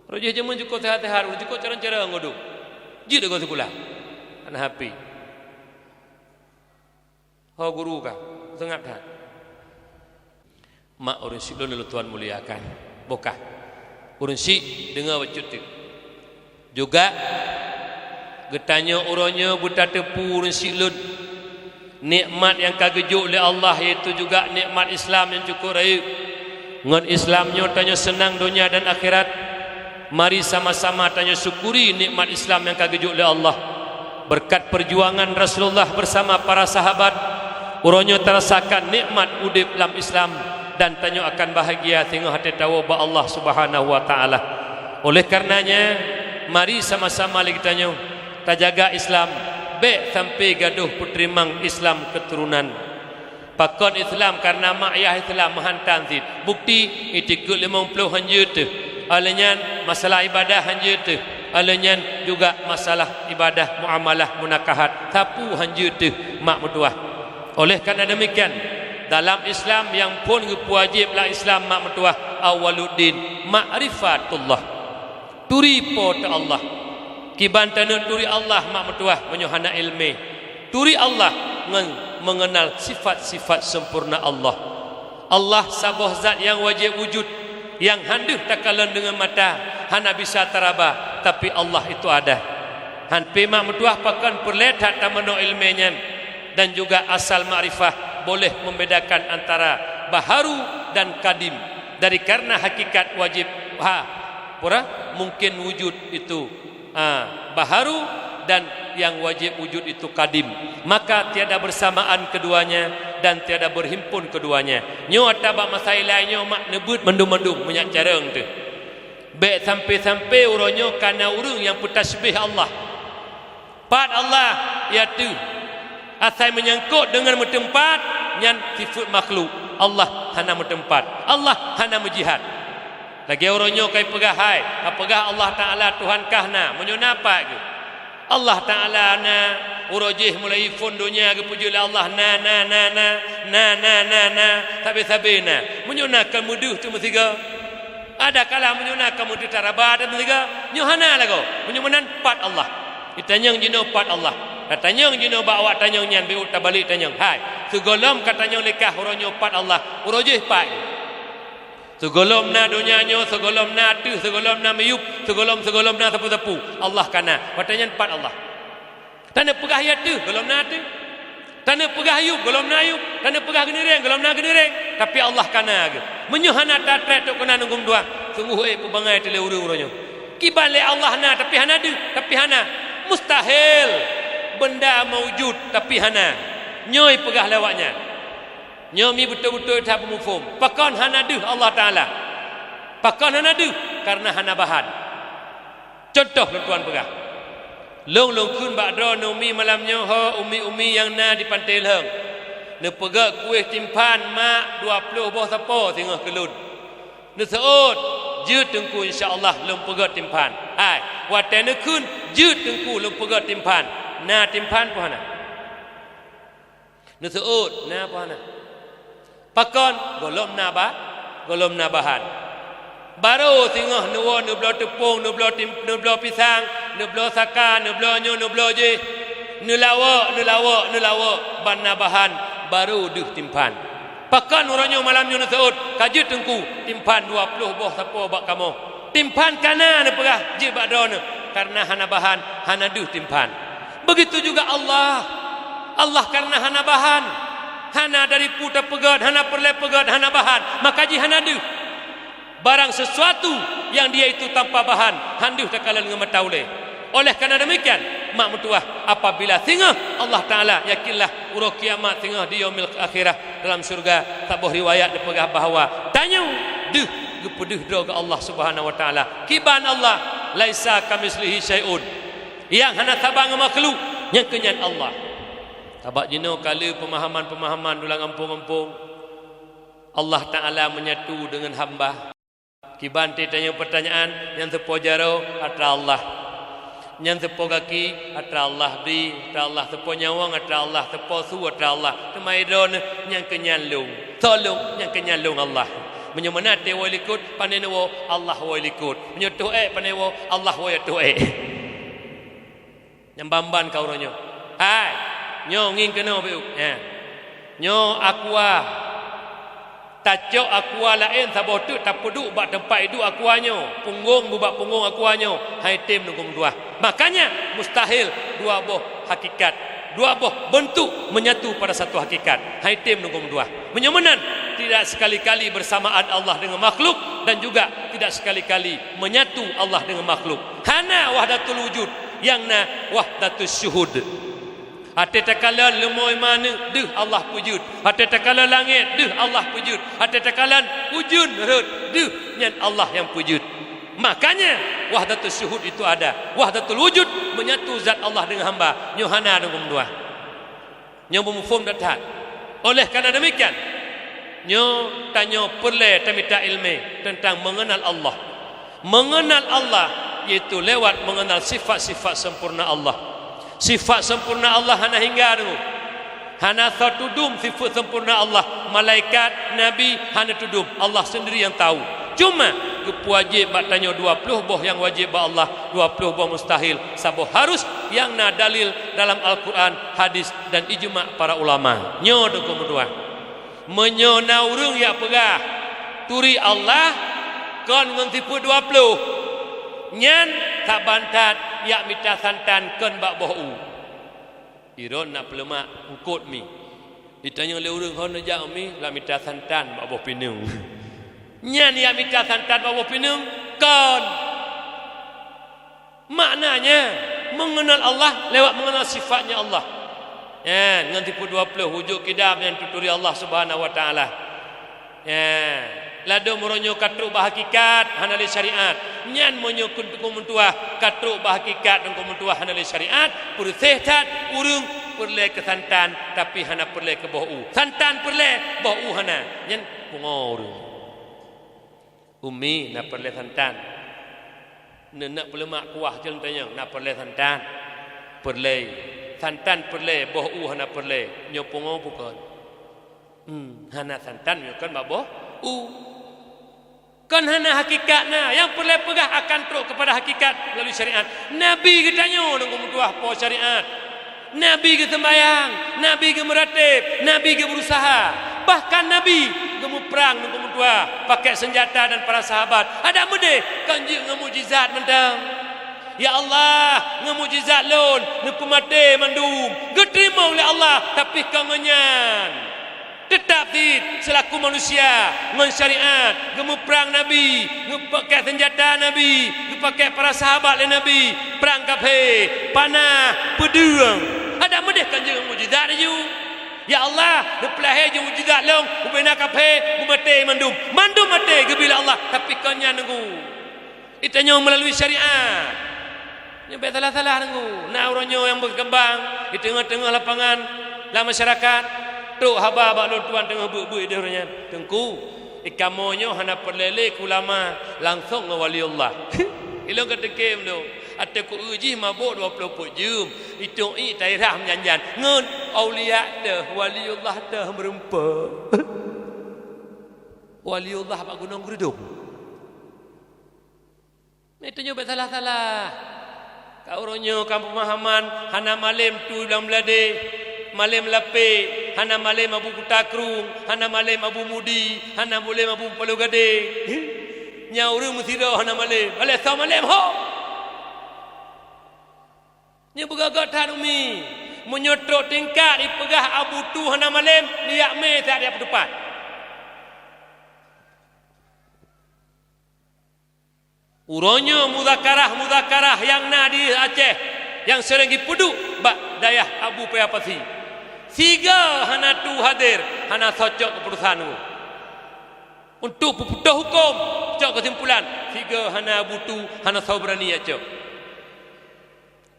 Roh jih jameun jukôb seuhat-seuhat, ureuëng jukôb carông-carông udeb. Jeuet deungon sikula. Hana H P. Ho guru ka, seungab that. Mak ureuëng syiek lôn, lôn tuan muliakan. Boh kah. Ureuëng syiek deungoe bacut teuk. Juga geutanyoe uroe nyoe beutateupeue ureuëng syiek lôn, nikmat nyang ka geujok lé Allah, yaitu juga nikmat Islam nyang cukôp rayeuk. Ngon Islam nyoe tanyoe seunang donya dan akhirat. Mari sama-sama tanyoe syukuri nikmat Islam nyang ka geujok lé Allah. Beureukat peujuangan Rasulullah beusama para sahabat, uroe nyoe tarasakan nikmat udeb lam Islam dan tanyoe akan bahagia singoh até tawoe bak Allah Subhanahu wa Taala. Oleh karenanya, mari sama-sama lé geutanyoe tajaga Islam, bék sampai gadôh peuteurimong Islam keuturonan. Pakon Islam? Kareuna mak yah Islam meuhantan cit. Bukti, itikeuet limong ploh hanjeuet teuh. Óh lheueh nyan, masalah ibadah hanjeuet teuh. Óh lheueh nyan juga masalah ibadah muamalah munakahat, sapeue hanjeuet teuh mak meutuwah. Oleh karena demikian, dalam Islam nyang phon geupeuwajéb lam Islam mak meutuwah, awwaluddin ma'rifatullah. Turi Po teu Allah. Kiban taneuk turi Allah mak meutuwah meunyoe hana iéleumé. Turi Allah ngon meungeunal sifat-sifat sempurna Allah. Allah saboh zat nyang wajéb wujud, nyang hana deuh takalon deungon mata, hana bisa taraba, tapi Allah itu ada. Han pi mak meutuwah pakon peureulée that tameunoe iéleumé nyan, dan juga asal makrifah boleh membedakan antara baharu dan kadim. Dari karena hakikat wajib ha pura mungkin wujud itu, ha, baharu dan yang wajib wujud itu kadim, maka tiada bersamaan keduanya dan tiada berhimpun keduanya. Nyoe ata bak masa ilai nyoe mak neubeuet mandum-mandum meunyak carông teuh. Bék sampai-sampai uroe nyoe kana ureuëng nyang peutasbih Allah. Pat Allah, ya teuh. Asai meunyangkot deungon meuteumpat, nyan sifeuet makhluk. Allah hana meuteumpat. Allah hana meujihad. Lagée uroe nyoe kai peugah hai, ka peugah Allah Taala Tuhan kah na, meunyoe na pat geuh. Allah Taala na, uroe jih mulai phon donya geupeujeuet lé Allah na, na, na, na, sabe-sabe na. Meunyoe na ka meudeuh teumeusiga. Ada kala meunyoe na ka meudeuh taraba dan meusiga, nyoe hana lagoe. Meunyoe meunan pat Allah. Itanyong jinoe pat Allah. Tatanyong jinoe bak awak tanyong nyan bék tabalek tanyong. Hai, sigohlom ka tanyong lé kah uroe nyoe pat Allah, uroe jih pat. Sigohlom na donya nyoe, sigohlom na ateueh, sigohlom na miyueb, sigohlom-sigohlom na sapeue-sapeue, Allah ka na. Watée nyan pat Allah. Taneuk peugah ya teuh, gohlom na teuh. Taneuk peugah yueb, gohlom na yueb. Taneuk peugah geuneureng, gohlom na geuneureng. Tapi Allah ka na geuh. Meunyoe hana tatrek trok keunan huköm dua, sungguh ék peubangai teuh lé ureuëng uroe nyoe. Kiban lé Allah na, tapi hana deuh, tapi hana. Mustahil benda maujud, tapi hana. Nyoe peugah lé awak nyan. Nyoe mi beutôi-beutôi that beumuphom. Pakon hana deuh Allah Taala? Pakon hana deuh? Karena hana bahan. Cuntoh lôn tuan peugah. Lôn, lôn kheun bak droeneuh umi malam nyoe, ho umi-umi nyang na di Pantai Lheueng. Neupeugét kueh timphan mak dua ploh boh sapo singoh keu lôn. Neuseuôt, jeuet teungku, insya Allah lôn peugét timphan. Hai, watée neukheun, jeuet teungku lôn peugét timphan. Na timphan peue hana? Neuseuôt, na apa na? Pakon? Gohlom na ba-, gohlom na bahan. Barô singoh neuwoe neubloe teupông, neubloe tim-, neubloe pisang, neubloe saka, neubloe nyoe, neubloe jéh. Neulawok, neulawok, neulawok, ban na bahan, barô deuh timphan. Pakon uroe nyoe malam nyoe neuseuôt, ka jeuet teungku, timphan dua ploh boh sapo bak kamoe. Timphan ka na neupeugah jeuet bak droeneuh, kareuna hana bahan, hana deuh timphan. Begitu juga Allah. Allah kareuna hana bahan, hana dari peue tapeugét, hana peureulée peugét, hana bahan, maka jih hana deuh. Barang sesuatu yang dia itu tanpa bahan, han deuh takalon ngon mata ulée. Oleh karena demikian, mak meutuwah, apabila singoh Allah Taala, yakinlah, uroe kiamat singoh di yaumil akhirah dalam syurga, saboh riwayat neupeugah bahwa tanyoe deuh geupeudeuh droe keu Allah Subhanahu wa Taala. Kiban Allah, "Laisa kamitslihi syai'un." Nyang hana saba ngon makhluk, nyang keu nyan Allah. Sabab jinoe ka le peumahaman-peumahaman di lam gampông-gampông, Allah Taala menyatu dengan hamba. Kiban teuh tanyoe peutanyaan, nyang teupo jaroe atra Allah. Nyang teupo gaki atra Allah, bri atra Allah, teupo nyawöng atra Allah, teupo su atra Allah. Teuma droeneuh nyang keu nyan lôn. Soe lôn? Nyang keu nyan lôn Allah. Meunyoe meunan teuwoe likot, pane neuwoe, Allah woe likot. Meunyoe toh ék pane woe, Allah woe toh ék. Nyang ban-ban ka uroe nyoe. Hai, nyoe ngieng keunoe beu. Nyan. Nyoe aqua. Tacok aqua laén saboh teuk tapeuduek bak teumpat iduek aqua nyoe, punggong bubak punggong aqua nyoe, han item Teungku meutuwah. Makanya mustahil dua boh hakikat, dua boh bentuk menyatu pada satu hakikat. Han item Teungku meutuwah. Meunyoe meunan, tidak sekali-kali bersamaan Allah dengan makhluk dan juga tidak sekali-kali menyatu Allah dengan makhluk. Hana wahdatul wujud, nyang na wahdatus syuhud. Watée takalon leumô iman deuh Allah peujeuet, watée takalon langét deuh Allah peujeuet, watée takalon ujeuen rhot deuh nyan Allah nyang peujeuet. Makanya wahdatus syuhud itu ada, wahdatul wujud menyatu zat Allah dengan hamba. Nyoe hana deungon dua. Nyoe beumuphom that-that. Oleh karena demikian, nyoe tanyoe peureulée tamita iéleumé teuntang meungeunal Allah. Meungeunal Allah yaitu lewat meungeunal sifat-sifat sempurna Allah. Sifat sempurna Allah hana hingga deungoe. Hana soe tudum sifat sempurna Allah, malaikat, nabi hana tudum, Allah sendiri yang tahu. Cuma geupeuwajéb bak tanyoe dua ploh boh nyang wajéb bak Allah, dua ploh boh mustahil, saboh harus nyang na dalil dalam Al-Quran, hadis dan ijma para ulama. Nyoe Teungku meutuwah. Meunyoe na ureuëng jak peugah turi Allah kon ngon sifeuet dua ploh, nyan saban that jak mita santan kon bak boh u. Iron nak peuleumak eungkot mi. Ditanyong lé ureuëng hon neujak mi, lam mita santan bak boh pineung. Nyan jak mita santan bak boh pineung kon. Maknanya, mengenal Allah lewat mengenal sifatnya Allah. Nyan, ngon sifeuet dua ploh wujud kidam nyang tuturi Allah Subhanahu wa Taala. Nyan, ladom uroe nyoe ka trok bak hakikat hana lé syariat. Nyan meunyoe keu Teungku meutuwah ka trok bak hakikat Teungku meutuwah hana lé syariat, peureuséh that ureuëng peureulée keu santan tapi hana peureulée keu boh u. Santan peureulée, boh u hana. Nyan pungo ureuëng. Umi na peureulée santan. Neuneuk peuleumak kuah jeuem tanyong na peureulée santan. Peureulée. Santan peureulée, boh u hana peureulée. Nyoe pungo bukon. Hmm, hana santan nyoe kon bak boh u. Kon hana hakikat na. Nyang peureulée peugah akan trok keupada hakikat meulalu syariat. Nabi geutanyoe nyang geumeutuwah po syariat. Nabi geuseumbayang, Nabi geumeurateb, Nabi geubeurusaha. Bahkan Nabi geumuprang nyang geumeutuwah, pakai senjata dan para sahabat. Adak meudeh kon jeuet ngon mukjizat mantong. Ya Allah, ngon mukjizat lôn neupeumaté mandum. Geuteurimong lé Allah, tapi kon ngon nyan. Teutap cit seulaku manusia ngon syariat, geumuprang Nabi, geupakai senjata Nabi, geupakai para sahabat lé Nabi, prang kaphé, panah, peudeueng. Adak meudeh kon jeuet mukjizat laju. Ya Allah, neupeulahé jeuet mukjizat lôn, ubena kaphé, geumaté mandum. Mandum maté geubri lé Allah, tapi kon nyan Teungku. Geutanyoe meulalu syariat. Nyoe bék salah-salah Teungku. Na uroe nyoe nyang beukeumbang di teungoh-teungoh lapangan lam masyarakat. Trok haba bak lôn tuan teungoh beuet-beuet di uroe nyan. Teungku, di kamoe nyoe hana peureulée lé keu ulama, langsong ngon wali Allah. Ilôn ka teukem lôn. Até ku jih mabök dua ploh peuet jeuem. Itong ié tairah meujan-jan. Ngon aulia teuh, waliullah teuh meureumpok. Waliullah bak Gunong Geurdong. Meutanyoe bèk salah-salah. Ka uroe nyoe ka peumahaman, hana malem Tu Blang Meulade, malem Lapé, hana malem Abu Kuta Krueng, hana malem Abu Mudi, hana malem Abu Paloh Gadeng. Nyan ureueng meusidroe hana malem. Malem soe malem ho? Nyoe beugöt-göt that umi. Meunyoe trok tingkat ipeugah Abu Tu hana malem, neujak mé siat jak peuteupat. Uroe nyoe muzakarah-muzakarah nyang na di Aceh nyang seuring jipeuduek bak dayah Abu Paya Pasi. Sigoe hana Tu hadir, hana soe cok keuputusan. Untuk peuputôh huköm, cok keusimpulan, sigoe hana Abu Tu, hana soe beurani jak cok.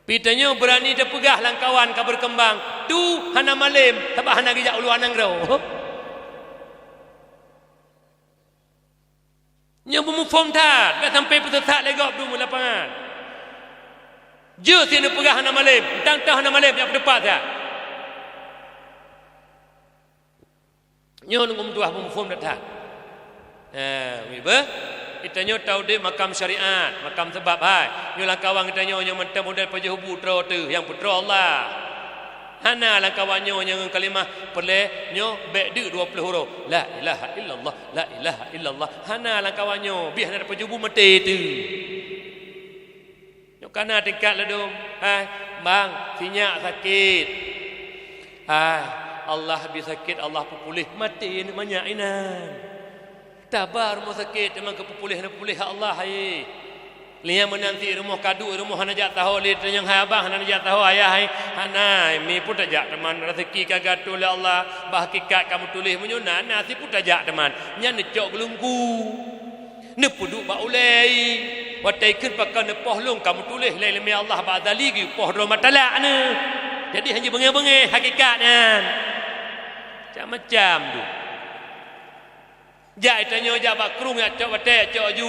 Pi tanyoe beurani tapeugah lam kawan ka beukeumbang, Tu hana malem, sabab hana geujak u luwa nanggroe. Nyoe beumuphom that, bèk sampai peuteusat lé gob dum u lapangan. Jeuet si neupeugah hana malem, tang-tang hana malem, jak peuteupat siat. Nyoe ngon meutuah beumuphom that-that. Eh, ui beuh. Geutanyoe taudép makam syariat, makam sabab hai. Nyoe lam kawan geutanyoe nyoe mantong model pajoh bu troe teuh nyang peutroe Allah. Hana lam kawan nyoe nyang ngon kalimah peureulèe nyoe bèk deuk dua ploh uroe. La ilaha illallah, la ilaha illallah. Hana lam kawan nyoe, bih hana pajoh bu maté teuh. Nyoe ka na tingkat ladôm, hai, bang, sinyak sakét. Hai, Allah bi sakét, Allah peupuléh, maté manyak inan. Taba rumoh sakét, teuma keu peupuléh, na peupuléh hak Allah, hai. Lé nyan meunan cit rumoh ka duek, rumoh hana jak saho lé, tanyong hai abang hana jak saho ayah, hai. Hana, mi pun tajak teuma, raseuki ka geuatô lé Allah, bak hakikat ka meutuléh, meunyoe na, na si pun tajak teuma. Nyan neucok geulungku. Neupeuduek bak ulèe, watèe kheun pakon neupoh lôn ka meutuléh lé ileumèe Allah bak Azali geupoh droe meutalak neuh. Jadi hana jibeungèh-beungèh hakikat nyan. Macam-macam tu. Jak tanyoe jak bak krueng jak cok batèe cok aju,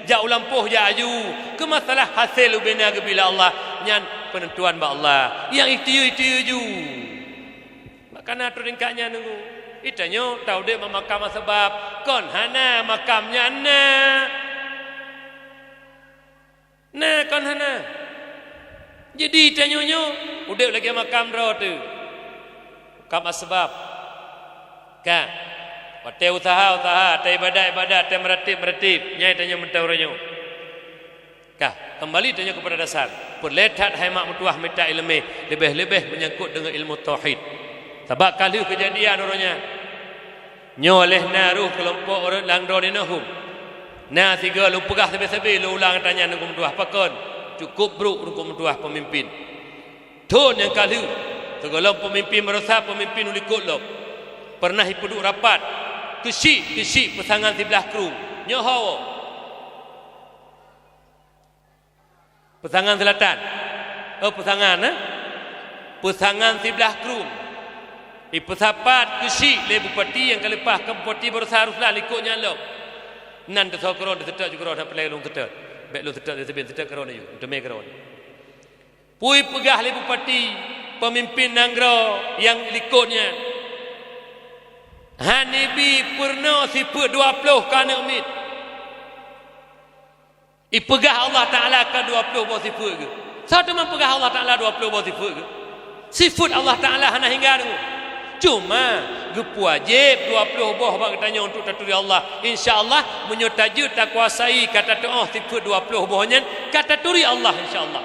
jak u lampôh jak aju. Keu masalah hasé ubé na geubri lé Allah, nyan peunentuan bak Allah. Nyang ikhtiar-ikhtiar ju. Maka na trok tingkat nyan nunggu. Itanyoe taudép bak makam sabab kon hana makam nyan na. Na kon hana. Jadi itanyoe nyoe udép lagèe makam droe teuh. Makam asbab. Ka. Watèe useuha-useuha, watèe ibadat-ibadat, watèe meuratéb-meuratéb, nyan itanyoe mantong uroe nyoe. Ka, keumbali tanyoe keupada dasar. Peureulèe that hai mak meutuah mita ileumèe, leubeh-leubeh meunyangkot deungon ilmu tauhid. Sabab ka lheueh keujadian uroe nyan. Nyoe lheueh na rôh keulompok ureueng lam droeneuh hom. Na sigoe lôn peugah sabé-sabé lôn ulang ata nyan ngon meutuah pakon. Cukup brôk ngon meutuah peumimpin. Thôn nyang ka lheueh, sigohlom peumimpin baroesa peumimpin u likot lom. Peureunah ipeuduek rapat. Keuchik-keuchik peusangan siblaih krueng. Nyoe ho. Peusangan Seulatan. Oh, peusangan, eh? Peusangan siblaih krueng. Ipeusapat keuchik lé bupati nyang ka leupah, ka bupati baroesa Ruslan likot nyan lom. Nan teusoe keudroe, teuseutôt ju keudroe, hana peureulèe lôn seutôt. Bèk lôn seutôt, teuseubit seutôt keudroe neuyue, teumé keudroe. Peue ipeugah lé bupati, peumimpin nanggroe nyang likot nyan. Hana ibi peurunoe sifeuet dua ploh keu aneuk miet. Ipeugah Allah Taala ka dua ploh boh sifeuet geuh. Soe teuma peugah Allah Taala dua ploh boh sifeuet geuh? Sifeuet Allah Taala hana hingga deungoe. Cuma geupeuwajéb dua ploh boh bak geutanyoe untuk taturi Allah. Insya Allah, meunyoe tajeuet takuasai ka tatuoh sifeuet dua ploh boh nyan, ka taturi Allah, insya Allah.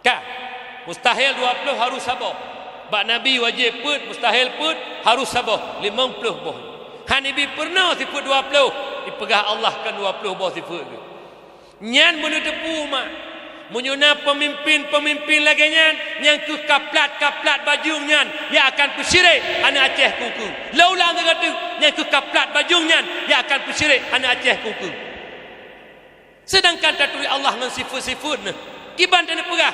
Ka, mustahil dua ploh harôh saboh. Bak Nabi wajéb peuet, mustahil peuet, harôh saboh, limong ploh boh. Hana ibi peurunoe sifeuet dua ploh, ipeugah Allah kon dua ploh boh sifeuet geuh. Nyan beuneuteupeu umat. Meunyoe na peumimpin-peumimpin lagèe nyan, nyang kheueh kaplat-kaplat bajeueng nyan, nyang akan peusirék aneuk Aceh keu-keu. Lôn ulang sigoe teuk, nyang kheueh kaplat bajeueng nyan, nyang akan peusirék aneuk Aceh keu-keu. Seudangkan taturi Allah ngon sifeuet-sifeuet neuh, kiban taneuk peugah,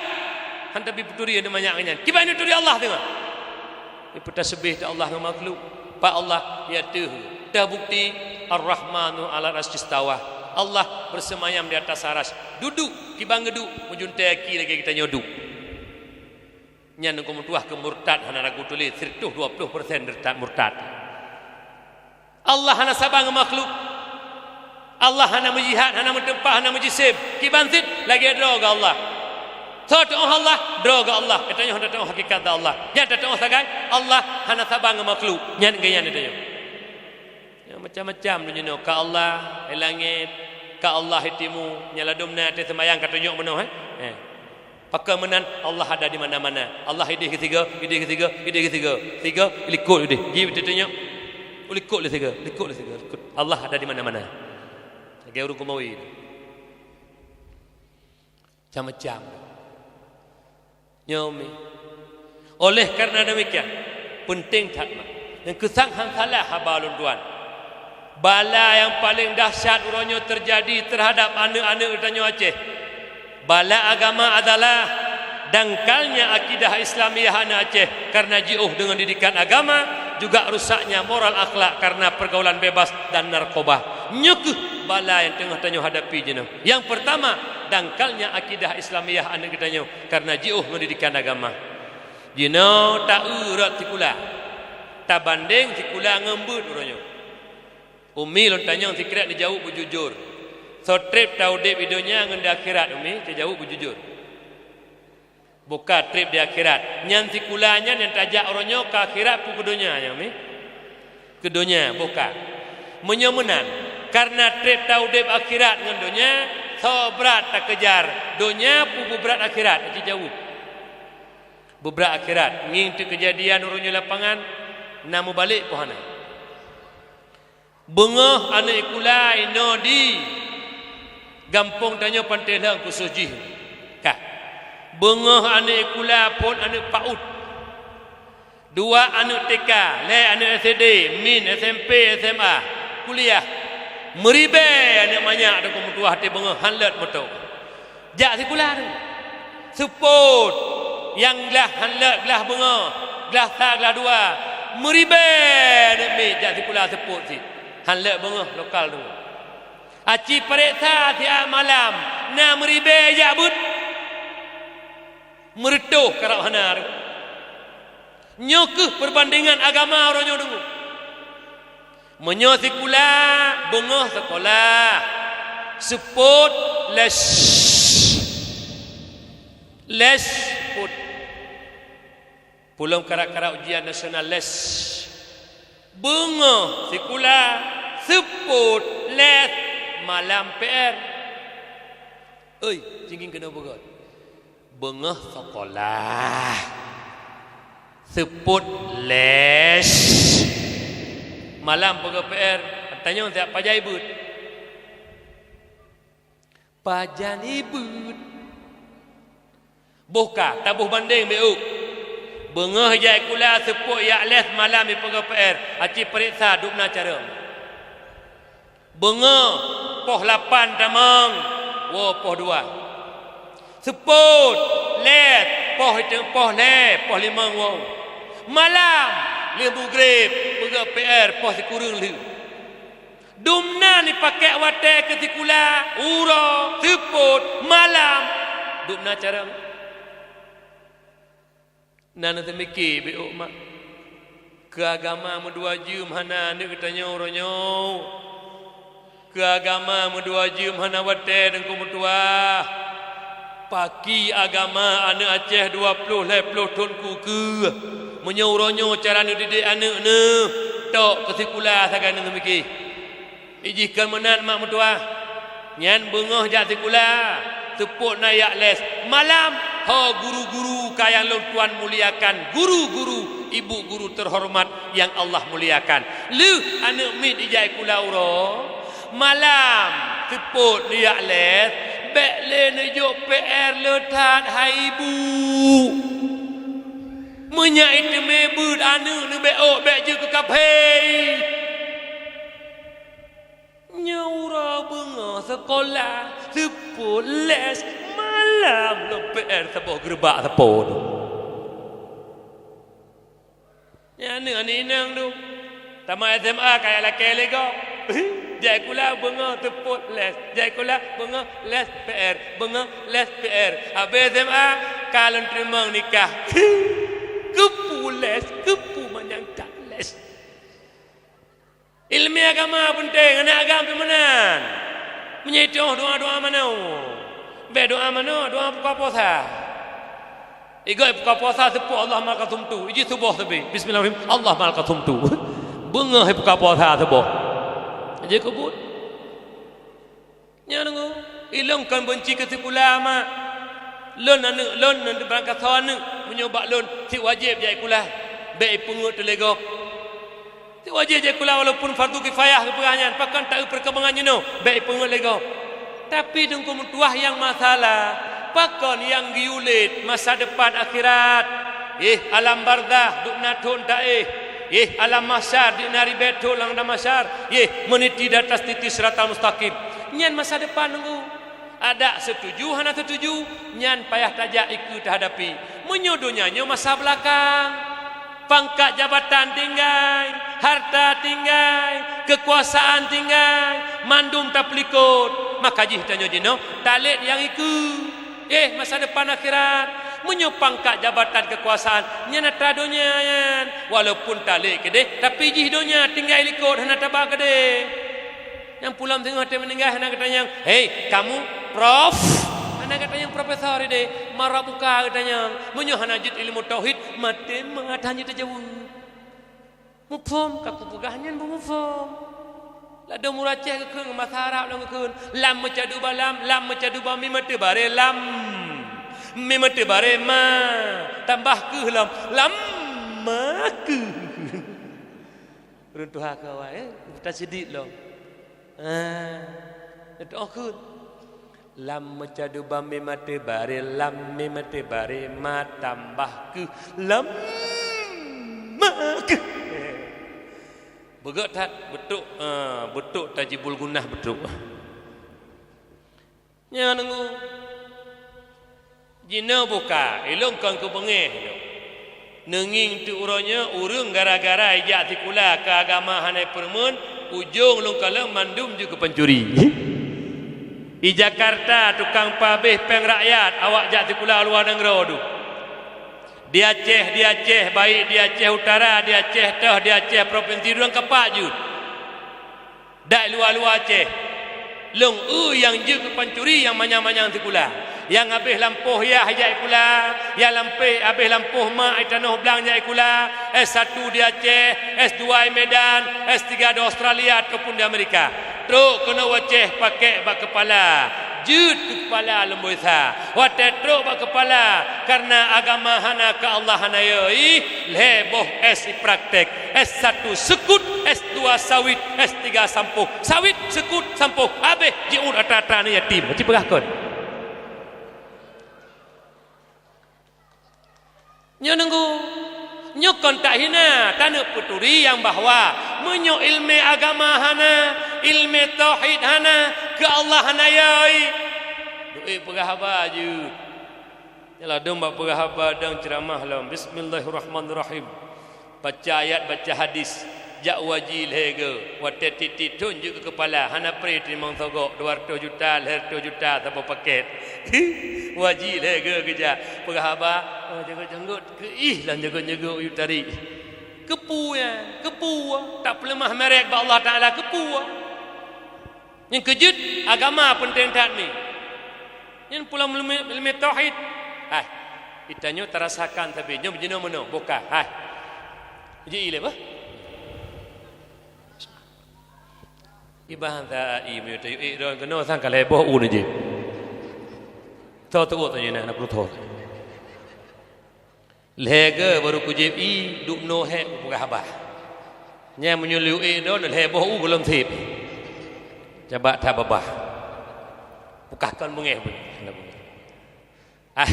han tabi peuturi aneuk manyak nyan, kiban neuturi Allah teuma. Ipeutasbih teuh Allah ngon makhluk. Pak Allah, ya teuh, teubukti Ar-Rahmanu 'alal 'arsy istawa. Allah beuseumayam di atas arasy. Duduek, kiban geuduek, meujeuntèe aki lagèe geutanyoe duek. Nyan Teungku meutuah keu murtad hana ragu tuléh, siratoh dua ploh persen murtad, murtad. Allah hana saban ngon makhluk. Allah hana meujihat, hana meuteumpat, hana meujisim. Kiban cit lagée droe keu Allah. Soe teu'oh Allah, droe keu Allah. Geutanyoe hana teu'oh hakikat Allah. Nyang teu'oh sagai, Allah hana saban ngon makhluk. Nyan geuh nyan geutanyoe. Ya, macam-macam donya nyoe. Ka Allah di langét, ka Allah di timu. Nyang ladôm na teuh seumayang ka tunyok meunoe, eh? Eh. Pakon meunan, Allah ada di mana-mana. Allah idéh keu sigoe, idéh keu sigoe, idéh keu sigoe. Sigoe, likot idéh. Jih teutunyok. Likot lé sigoe, likot lé sigoe, likot. Allah ada di mana-mana. Lagée ureuëng keumawi. Macam-macam. Nyoe mi. Oleh karena demikian, penting that mak. Nyang keusang han salah haba lôn tuan. Bala nyang paleng dahsyat uroe nyoe teujadi teuhadab aneuëk-aneuëk geutanyoe Aceh. Bala agama adalah dangkalnya akidah Islamiyah aneuëk Aceh karena jiôh deungon didikan agama, juga rusaknya moral akhlak karena pergaulan bebas dan narkoba. Nyoe kheueh bala nyang teungoh tanyoe hadapi jinoe. Nyang pertama, dangkalnya akidah Islamiyah aneuëk geutanyoe karena jiôh ngon didikan agama. Jinoe ta-eu rot sikula, tabandeng sikula ngon beuet uroe nyoe. Umi lôn tanyong sikrek neujaweueb beujujur. Soe treb ta udeb di donya ngon di akhirat, Umi? Neujaweueb beujujur. Boh ka treb di akhirat. Nyan sikula nyan nyang tajak uroe nyoe keu akhirat peue keu donya nyan, Umi? Keu donya, boh ka. Meunyoe meunan, karena treb ta udeb akhirat ngon donya, soe brat takejar, donya peue beubrat akhirat? Neujaweueb. Beubrat akhirat, ngieng teuk keujadian uroe nyoe lapangan, na meubalek peue hana. Beungoh aneuëk sikula inoe di gampông tanyoe Pantai Lheueng khusos jih. Ka. Beungoh aneuëk sikula phon aneuëk paut. Dua aneuëk T K, lhée aneuëk S D, min, S M P, S M A, kuliah. Meuribée aneuëk manyak Teungku meutuah até beungoh han lôt moto. Jak sikula tu. Seupôt nyang glah han lôt, glah beungoh, glah sa, glah dua. Meuribée aneuëk miet jak sikula seupôt cit. Han lôt beungoh lokal tu. Aci pareksa siat malam, na meuribée jak beuet. Meureutôh karab hana tu. Nyoe kheueh peurbandengan agama uroe nyoe deungoe. Meunyoe sikula, beungoh sekolah, seupôt les. Les seupôt. Peulom karab-karab ujian nasional les. Beungoh sikula, seupôt les, malam P R. Oi, jingieng keunoe beugöt. Beungoh sekolah, seupôt les, malam peugöt P R. Tanyong siat pajan ibeuet? Pajan ibeuet? Boh ka, taboh bandeng beu. Beungoh jak sikula, seupôt jak les, malam ipeugöt P R. Aci pareksa dubna carông. Beungoh poh lapan tamong, woe poh dua. Seupôt les, poh iteueng poh lhée, poh limong woe. Malam lheueh meugreb peugöt P R poh sikureueng lheueh. Dumnan ipakèk watèe keu sikula, uroe, seupôt, malam. Dumnan carông. Na neuseumiké beu mak. Keu agama meudua jeuem hana aneuk geutanyoe uroe nyoe. Keu agama meudua jeuem hana watèe Teungku meutuah. Pakri agama aneuk Aceh dua ploh lhèe ploh thon ku keue. Meunyoe uroe nyoe cara neudidik aneuk neuh, tok keu sikula sagai neuseumiké. Ijih kon meunan mak meutuah. Nyan beungoh jak sikula, seupôt na jak les. Malam, ho guru-guru ka nyang lôn tuan muliakan, guru-guru, ibu guru terhormat nyang Allah muliakan. Lheueh aneuk miet ijak sikula uroe, malam, seupôt neujak les, bèk lé neujok P R le that hai ibu. Meunyak iteumé beuet aneuk neubèk ôk bèk jeuet keu kaphé. Nyoe uroe beungoh sekolah, seupôt les, malam lom P R saboh geureubak sapo tu. Nyan aneuk inong tu. Tamat S M A kaya lakèe lé gob. Jak sikula beungoh seupôt les, jak sikula beungoh les P R, beungoh les P R. Habéh S M A, Ka lôn teurimong nikah. Keupeue lés, keupeue manyang that lés. Ileumèe agama peunteng, aneuk agam pih meunan. Meunyoe itôh doa-doa manoe. Bèk doa manoe, doa buka puasa. Igoe buka puasa seupôt Allahumma lakasumtu. Iji suboh sabe. Bismillahirrahmanirrahim. Allahumma lakasumtu. Beungoh buka puasa suboh. Iji keubut. Nyan deungoe, ilôn kon beunci keu sikula, mak. Lôn aneuk lôn, lôn barangkasoe aneuk, meunyoe bak lôn, cit wajéb jak sikula, bèk ipeungeut lé gob. Cit wajéb jak sikula walaupun fardu kifayah geupeugah nyan, pakon taeu peurkembangan jinoe, bèk ipeungeut lé gob. Tapi teungku meutuwah nyang masalah, pakon nyang geuyue lét masa depan akhirat. Éh, alam barzakh, dum na thon taéh. Éh, alam mahsyar, dum na ribèe thon lam alam mahsyar. Éh, meuniti di atas titi siratal mustaqim. Nyan masa depan teungku. Adak setuju hana setuju, nyan payah tajak ikeue tahadapi. Meunyoe donya nyoe masa beulakang, pangkat jabatan tinggai, harta tinggai, keukuasaan tinggai, mandum tapeulikot, maka jih tanyoe jinoe talét nyang ikeue. Éh, masa depan akhirat. Meunyoe pangkat jabatan keukuasaan nyan atra donya nyan, walaupun talét keudéh, tapi jih donya tinggai likot hana taba keudéh. Nyang pulang teungoh até meuninggai hana geutanyong, "Hei, kamu, Prof?" Hana geutanyong profesor idéh, mara buka geutanyong. Meunyoe hana jeuet ilmu tauhid, maté meuhat hana jeuet tajaweueb. Muphom ka kupeugah nyan beumuphom. Ladôm ureueng Aceh geukheun ngon basa Arab lom geukheun, lam meucadu ba lam, lam meucadu ba mim ateueh baré lam. Mim ateueh baré ma, tambah keuh lom, lam ma keuh. Ureueng tuha keu awak, eh, tasyidik lom. Ah, neuteu'oh kheun. Lam meucadu ba mim ateueh baré, lam mim ateueh baré, ma tambah keuh, lam ma keuh. Beugöt that, beutôk, eh, beutôk Tajibul Gunah beutôk. Nyan deungoe. Jinoe buka, ilôn kon keu beungéh lôn. Neungieng teuk uroe nyoe ureueng gara-gara ijak sikula keu agama hana ipeureumeun, ujong lôn kalon mandum jeuet keu pancuri. I Jakarta tukang peuhabéh péng rakyat, awak jak sikula u luwa nanggroe dum. Di Aceh, di Aceh, baik di Aceh Utara, di Aceh Toh, di Aceh Propinsi, ureueng kapak jeuet. Dak luwa-luwa Aceh. Lôn eu nyang jeuet keu pancuri nyang manyang-manyang sikula. Nyang habéh lampôh yah jak sikula, nyang lampôh, habéh lampôh mak i tanoh blang jak sikula, S satu di Aceh, S dua i Medan, S tiga di Australia ataupun di Amerika. Trok keunoe u Aceh pakèk bak keupala. Jeuet keu keupala lôn beusa. Watèe trok bak keupala, kareuna agama hana keu Allah hana yö, ih, lhèe boh S ipraktek. S satu seukut, S dua sawit, S tiga sampôh. Sawit, seukut, sampôh. Habéh jiôt atra-atra aneuk yatim. Ci peugah kon. Nyoe deungoe, nyoe kon tahina, taneuk peuturi nyang bahwa meunyoe ileumèe agama hana, ileumèe tauhid hana, keu Allah hana yö, ih. Duek peugah haba jeuet. Nyoe ladôm bak peugah haba dan ceuramah lom. Bismillahirrahmanirrahim. Baca ayat, baca hadis, jak u haji lhèe goe. Watèe tiep-tiep thôn jeuet keu keupala, hana pré teurimong sogok, dua reutôh juta, lhèe reutôh juta saboh pakèt. U haji lhèe goe geujak. Peugah haba, oh, janggut-janggut, keu ih lam janggut-janggut yue tarék. Keupeue nyan? Keupeue? Tapeuleumah mirek bak Allah Taala, keupeue? Nyang keujeuet, agama peunteng that mi. Nyan pulang ileumèe, ileumèe tauhid. Hai, geutanyoe tarasakan sabe, nyoe jinoe meunoe, boh ka. Hai. Ji ilèe bah. Iban sa i meunyoe tayue ék droe keunoe sang ka lhèe boh u neujép. Tho teuôt tanyoe na, na peurutoe. Lhèe goe barô kujieb ie, duek noe hék kupeugah haba. Nyan meunyoe lheueh ék droe lhèe boh u gohlom sép. Caba that babah. Peugah kon beungéh pun. Ah.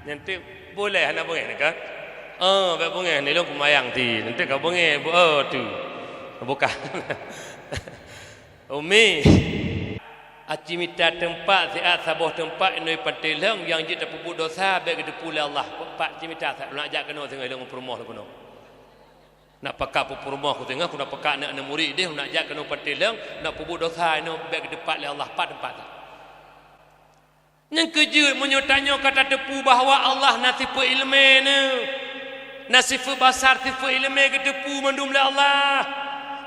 Nyan teuk boleh hana beungéh ni kan? Oh, bèk beungéh ni lôn peumayang ti. Nanti ka beungéh, oh tu. Bukan. Umi, aci mita teumpat siat saboh teumpat inoe Panté Lheueng nyang jeuet tapeubuet desya bèk geuteupeue lé Allah. Pat aci mita siat, nak jak keunoe singoh ilôn peurumoh lôn keunoe. Nak pakat peurumoh ku singoh, ku nak pakat aneuk-aneuk murit deh, nak jak keunoe Panté Lheueng, nak peubuet desya inoe bèk geuteupat lé Allah, pat teumpat siat. Nyang keujeuet meunyoe tanyoe ka tateupeue bahwa Allah na sifeuet ileumé neuh, na sifeuet basar, sifeuet ileumé geuteupeue mandum lé Allah.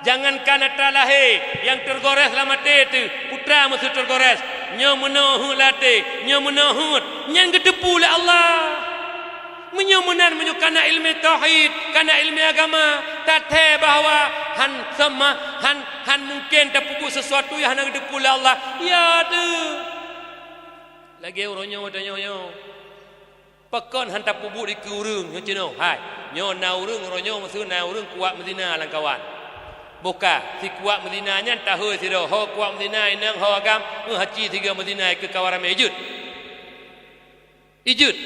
Jangankan atra lahé nyang teugores lam até teuh, peue teuma meuseu teugores, nyoe meunoe heuet lam até, nyoe meunoe heuet, nyan geuteupeue lé Allah. Meunyoe meunan, meunyoe kana ileumé tauhid, kana ileumé agama, tathée bahwa han seuma-, han, han mungken tapeubuet sisuatu nyang hana geuteupeue lé Allah. Ya deuh. Lagée uroe nyoe tanyoe nyoe. Pakon han tapeubuet dikeue ureuëng nyoe ceunoe? Hai, nyoe na ureuëng uroe nyoe meuseu na ureuëng kuat meuzina lam kawan. Boh ka, si kuat meuzina nyan tahôi sidroe, ho kuat meuzina inong ho agam, eh, haci sigoe meuzina ikeue kawan ramé jeuet. Ijeuet.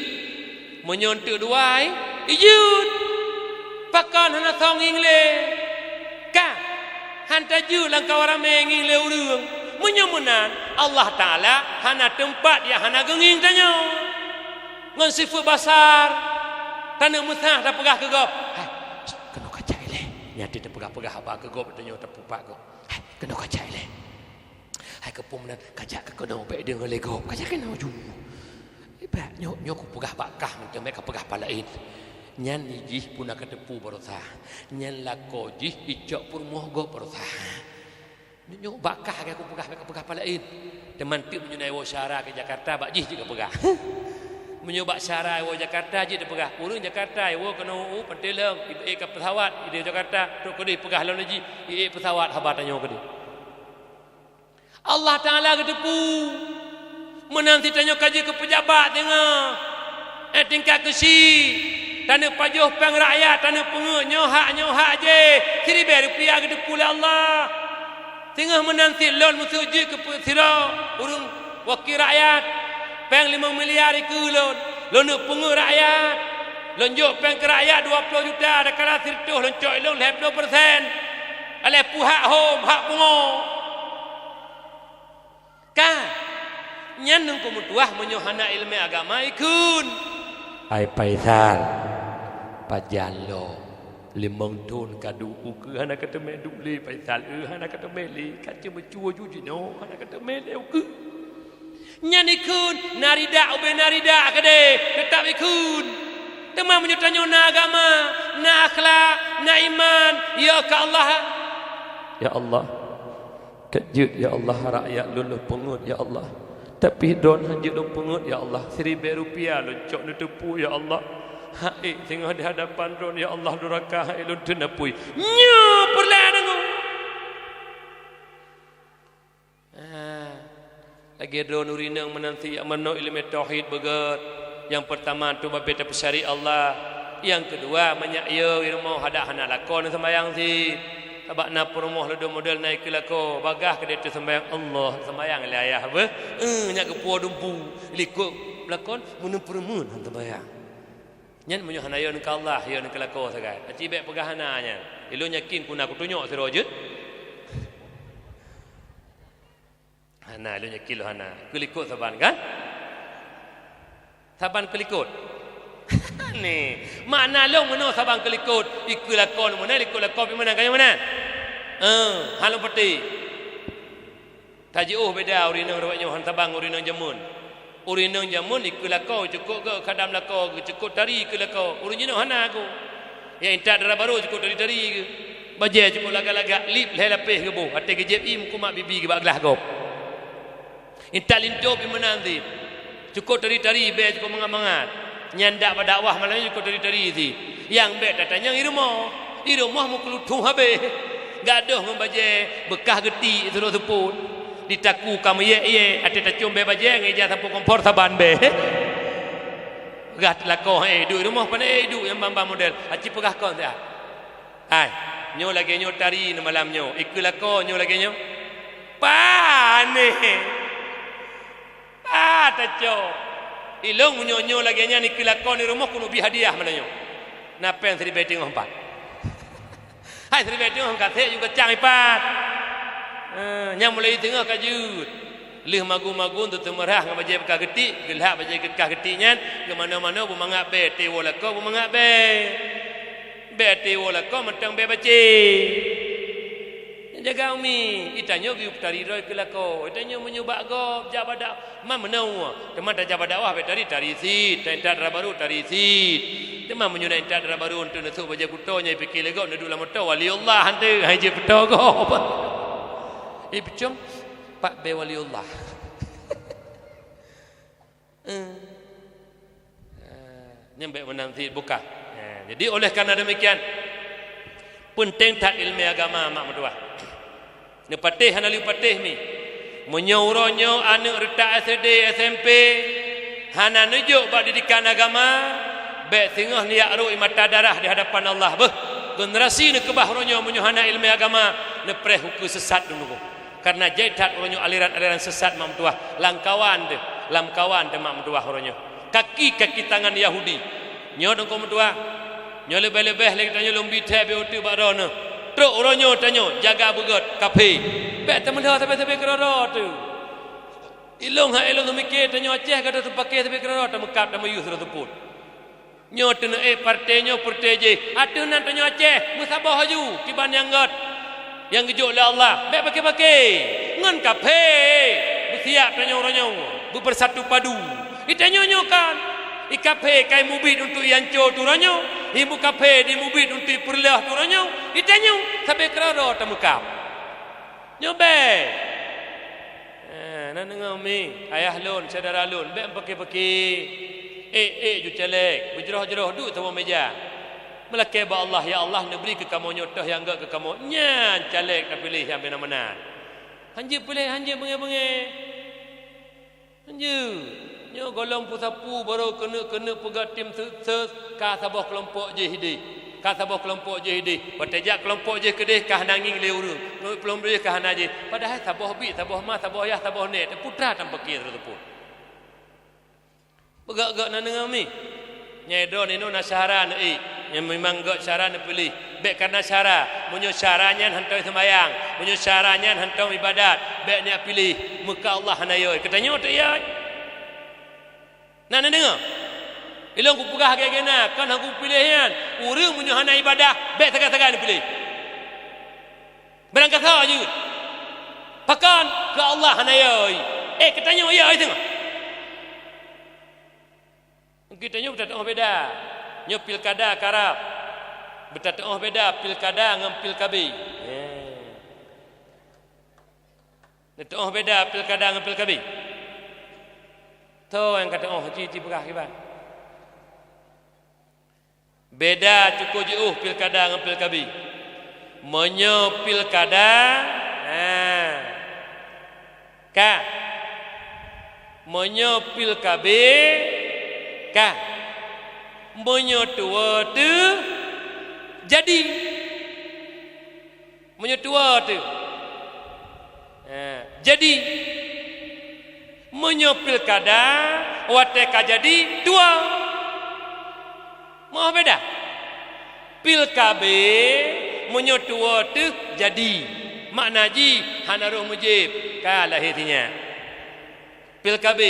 Meunyoe eunteuk dua, ijeuet. Pakon hana soe ngieng lé? Ka, han tajeuet lam kawan ramé ngieng lé ureuëng. Meunyoe meunan, Allah Taala hana teumpat nyang hana geungieng tanyoe. Ngon sifeuet basar, taneuk meusaha tapeugah keu gob, "Hai, keunoe kajak ilée." Nyan tapeugah-peugah haba keu gob, tanyoe tapupat gob, "Hai, keunoe kajak ilée." Hai keupeue meunan, kajak keunoe bék deungoe lé gob, kajak keunoe ju. Ibarat nyoe, nyoe kupeugah bak kah mantong bék kapeugah bak laén. Nyan jih puna kateupeue baroesa. Nyan lakoe jih icok peurumoh gob baroesa. Nyoe bak kah lagée kupeugah bék kapeugah bak laén. Teuma teuk meunyoe na iwoe syara keu Jakarta, bak jih jeuet kapeugah. Meunyoe bak syara iwoe Jakarta jeuet tapeugah. Ureuëng Jakarta iwoe keunoe u Pantai Leueng, iék ka peusawat, ideh Jakarta, trok keudeh peugah lom lé jih, iék peusawat haba tanyoe keudeh. Allah Taala geuteupeue. Meunan cit tanyoe ka jeuet keu peujabat teungoh, eh, tingkat keusi, taneuk pajoh péng rakyat, taneuk peungeuet nyoe hak, nyoe hak jih, siribée rupiah geuteupeue lé Allah. Teungoh meunan cit lôn meuseu jeuet keu sidroe ureuëng wakil rakyat, péng limong miliar ikeue lôn, lôn neuk peungeuet rakyat. Lôn jok péng keu rakyat dua ploh juta, takalon sireutôh lôn cok ilôn lhée ploh persen. Alah peue hak hom, hak pungo. Ka, nyan ngon peumeutuah meunyoe hana iéleumé agama ikheun. Hai Faisal, pajan lom? Limong thon ka duek ukeue hana kateumé duek lé Faisal, eh, hana kateumé lé, ka ceumeucue ju jinoe hana kateumé lé ukeue. Nyan ikheun, na ridak ubé na ridak keudeh, teutab ikheun. Teuma meunyoe tanyoe na agama, na akhlak, na iman, ya ka Allah. Ya Allah, ka jeuet ya Allah, rakyat lôn lôn peungeuet ya Allah. Tapi droen han jeuet lôn peungeuet ya Allah. Siribée rupiah lôn cok neuteupeue ya Allah. Hak ék singoh di hadapan droen ya Allah, duraka hak ék lôn teunapui. Nyoe peureulée deungoe. Ah, lagée droen ureuëng inong meunan cit, meunoe iéleumé tauhid beugét. Nyang peurtama, teuba bék tapeusyariek Allah. Nyang keudua, manyak yö i rumoh hadak hana lakoe neuseumbahyang cit. Sabab na peurumoh ladôm model na ikeue lakoe, bagaih keudeh teuseumbahyang Allah, seumbahyang lé ayah beuh. Eh, nyak geupuwoe dumpu, likot lakon meuneuk peureumeun han seumbahyang. Nyan meunyoe hana yö keu Allah, yö keu lakoe sagai. Aci bék peugah hana nyan. Ilôn yakin ku na kutunyok sidroe jeuet. Hana, lôn yakin lôn hana. Keulikot saban kan? Saban keulikot. Ni, makna lôn meunoe saban keulikot. Ikeue lakoe meunan, likot lakoe pih meunan, ka nyoe meunan. Eh, hana lôn peuti. Tajiôh beda ureuëng inong rot nyoe han saban ureuëng inong jameun. Ureuëng inong jameun ikeue lakoe cukop geuh, khadam lakoe geuh, cukop tari ikeue lakoe. Ureuëng jinoe hana geuh. Nyang intat dara barô cukop tari-tari geuh. Bajée cukop lagak-lagak, lip lhée lapéh geuboh, até geujieb ié meukumat bibi geuh bak glah gob. Intat linto pih meunan cit. Cukop tari-tari, bée cukop mangat-mangat. Nyan dak bak dakwah malam nyoe cukop tari-tari cit. Nyang bék tatanyong i rumoh. I rumoh meukeulutho habéh. Gadôh ngon bajée beukah geutik sidroe seupôt. Di takue ka meuyék-yék, até tacöm bée bajée ngon ija sampôh kompor saban bée. Peugah lakoe, "Eh, duek i rumoh pane, eh, duek nyang ban-ban model." Aci peugah kon siat. Hai, nyoe lagée nyoe tari neumalam nyoe, ikeue lakoe nyoe lagée nyoe. Pane. Ah, tacok. Ilôn meunyoe nyoe lagée nyan ikeue lakoe i rumoh keuneuk bi hadiah meunan nyoe. Na péng siribée teungoh pat. Hai siribée teungoh ka sép ju geucang ipat. Eh, nyang mulai teungoh ka jeuet. Lheueh magun-magun teuteumeurat ngon bajée beukah geutik, geulhak bajée beukah geutik nyan, geumanoe-manoe beumangat bée, tewoe lakoe beumangat bée. Bée tewoe lakoe mantong bée bacée. Jaga umi, itanyoe geuyue peutari droe keu lakoe. Itanyoe meunyoe bak gob, jak bak dakwah, man meunoe. Teuma tajak bak dakwah, bèk tari, tari cit. Tan intat dara barô, tari cit. Teuma meunyoe na intat dara barô, enteuk neusôk bajèe kuto, nyan ipike lé gob, neuduek lam moto, waliullah enteuk, hai jeuet peutoe gob. Ipeucom, pat bèe waliullah. Eh. Ah, nyan bèk meunan cit buka. Ah, jadi oleh karena demikian, peunteng that ileumèe agama, mak meutuah. Neupatéh hana lé patéh mi. Meunyoe uroe nyoe aneuk reutak S D, S M P, hana neujok bak didikan agama, bèk singoh neujak rhot ie mata darah di hadapan Allah. Beuh, generasi neukeubah uroe nyoe meunyoe hana ileumèe agama, neupreh ukeue sesat dulu. Karena jai that uroe nyoe aliran-aliran sesat, mak meutuah, lamkawan teuh, lamkawan teuh, mak meutuah, uroe nyoe. Kaki-kaki tangan Yahudi. Nyoe teungku meutuah. Nyoe leubeh-leubeh lé geutanyoe lôn bi thèe beu teuk bak droeneuh. Trok uroe nyoe tanyoe jaga beugèt kafé. Bèk tameudho sabe-sabe keudroe-droe teuh. Ilôn hai ilôn seumiké tanyoe Aceh ka teupaké sabe keudroe-droe, tameukab, tameuyue sidroe seupôt. Nyoe teuneuk partai nyoe partai jih. Ateueh nan tanyoe Aceh meusaboh laju kiban nyang gèt nyang geujok lé Allah. Bèk paké-paké ngon kafé. Beusiap tanyoe uroe nyoe beubersatu padu. Itanyoe nyoe kan, i kafé kai mubiet untuk ianco tu uroe nyoe, i mu kafé di mubiet untuk ipeureuloh tu uroe nyoe. Itanyoe sabe keudroe-droe tameukab. Nyoe bèk. Eh, na deungö mi, ayah lôn, syedara lôn, bèk paké-paké. Ék-ék ju caleg, beujroh-jroh duek saboh meuja. Meulakèe bak Allah, "Ya Allah, neubri keu kamoe nyoe toh nyang gèt keu kamoe." Nyan caleg tapiléh nyang meunan-meunan. Hanjeuet piléh, hanjeuet beungèh-beungèh. Hanjeuet. Nyoe gohlom peusapeue barô keuneuk-keuneuk peugah tim sukses, ka saboh keulompok jih idéh. Ka saboh keulompok jih idéh. Watèe jak keulompok jih keudéh ka hana ngieng lé ureueng. Keulompok jih ka hana jih. Padahai saboh biet, saboh ma, saboh yah, saboh nèk. Teuputra tam paké teupôt. Peugah-gah na deungö mi. Nyang droeneuh na syedara neuék, nyang memang gèt syedara neupiléh. Bèk kareuna syedara, meunyoe syedara nyan hantom seumbahyang, meunyoe syedara nyan hantom ibadat, bèk neujak piléh, meuka Allah hana yö. Geutanyoe teuyö. Na neudeungö? Ilôn kupeugah lagèe na, kon hana kupiléh nyan. Ureueng meunyoe hana ibadah, bèk sagai-sagai neupiléh. Barangkasoe jeuet. Pakon? Keu Allah hana yö. Eh, geutanyoe yö teungoh. Geutanyoe beutatu'oh beda. Nyoe pilkada karab. Beutatu'oh beda pilkada ngon pilkabe. Eh. Neutu'oh beda pilkada ngon pilkabe. Toh nyang ka tu'oh ji, jipeugah kiban. Beda cuko jiôh pilkada ngon pilkabe. Meunyoe pilkada, ha, ka. Meunyoe pilkabe, ka. Meunyoe tuwo teuh, jadi. Meunyoe tuwo teuh. Ha, jadi, meunyoe pilkada, watèe ka jadi, tuwo. Moh beda? Pilkabe, meunyoe tuwo teuh, jadi. Makna jih, hana roh mujéb, ka lahé sinyak. Pilkabe,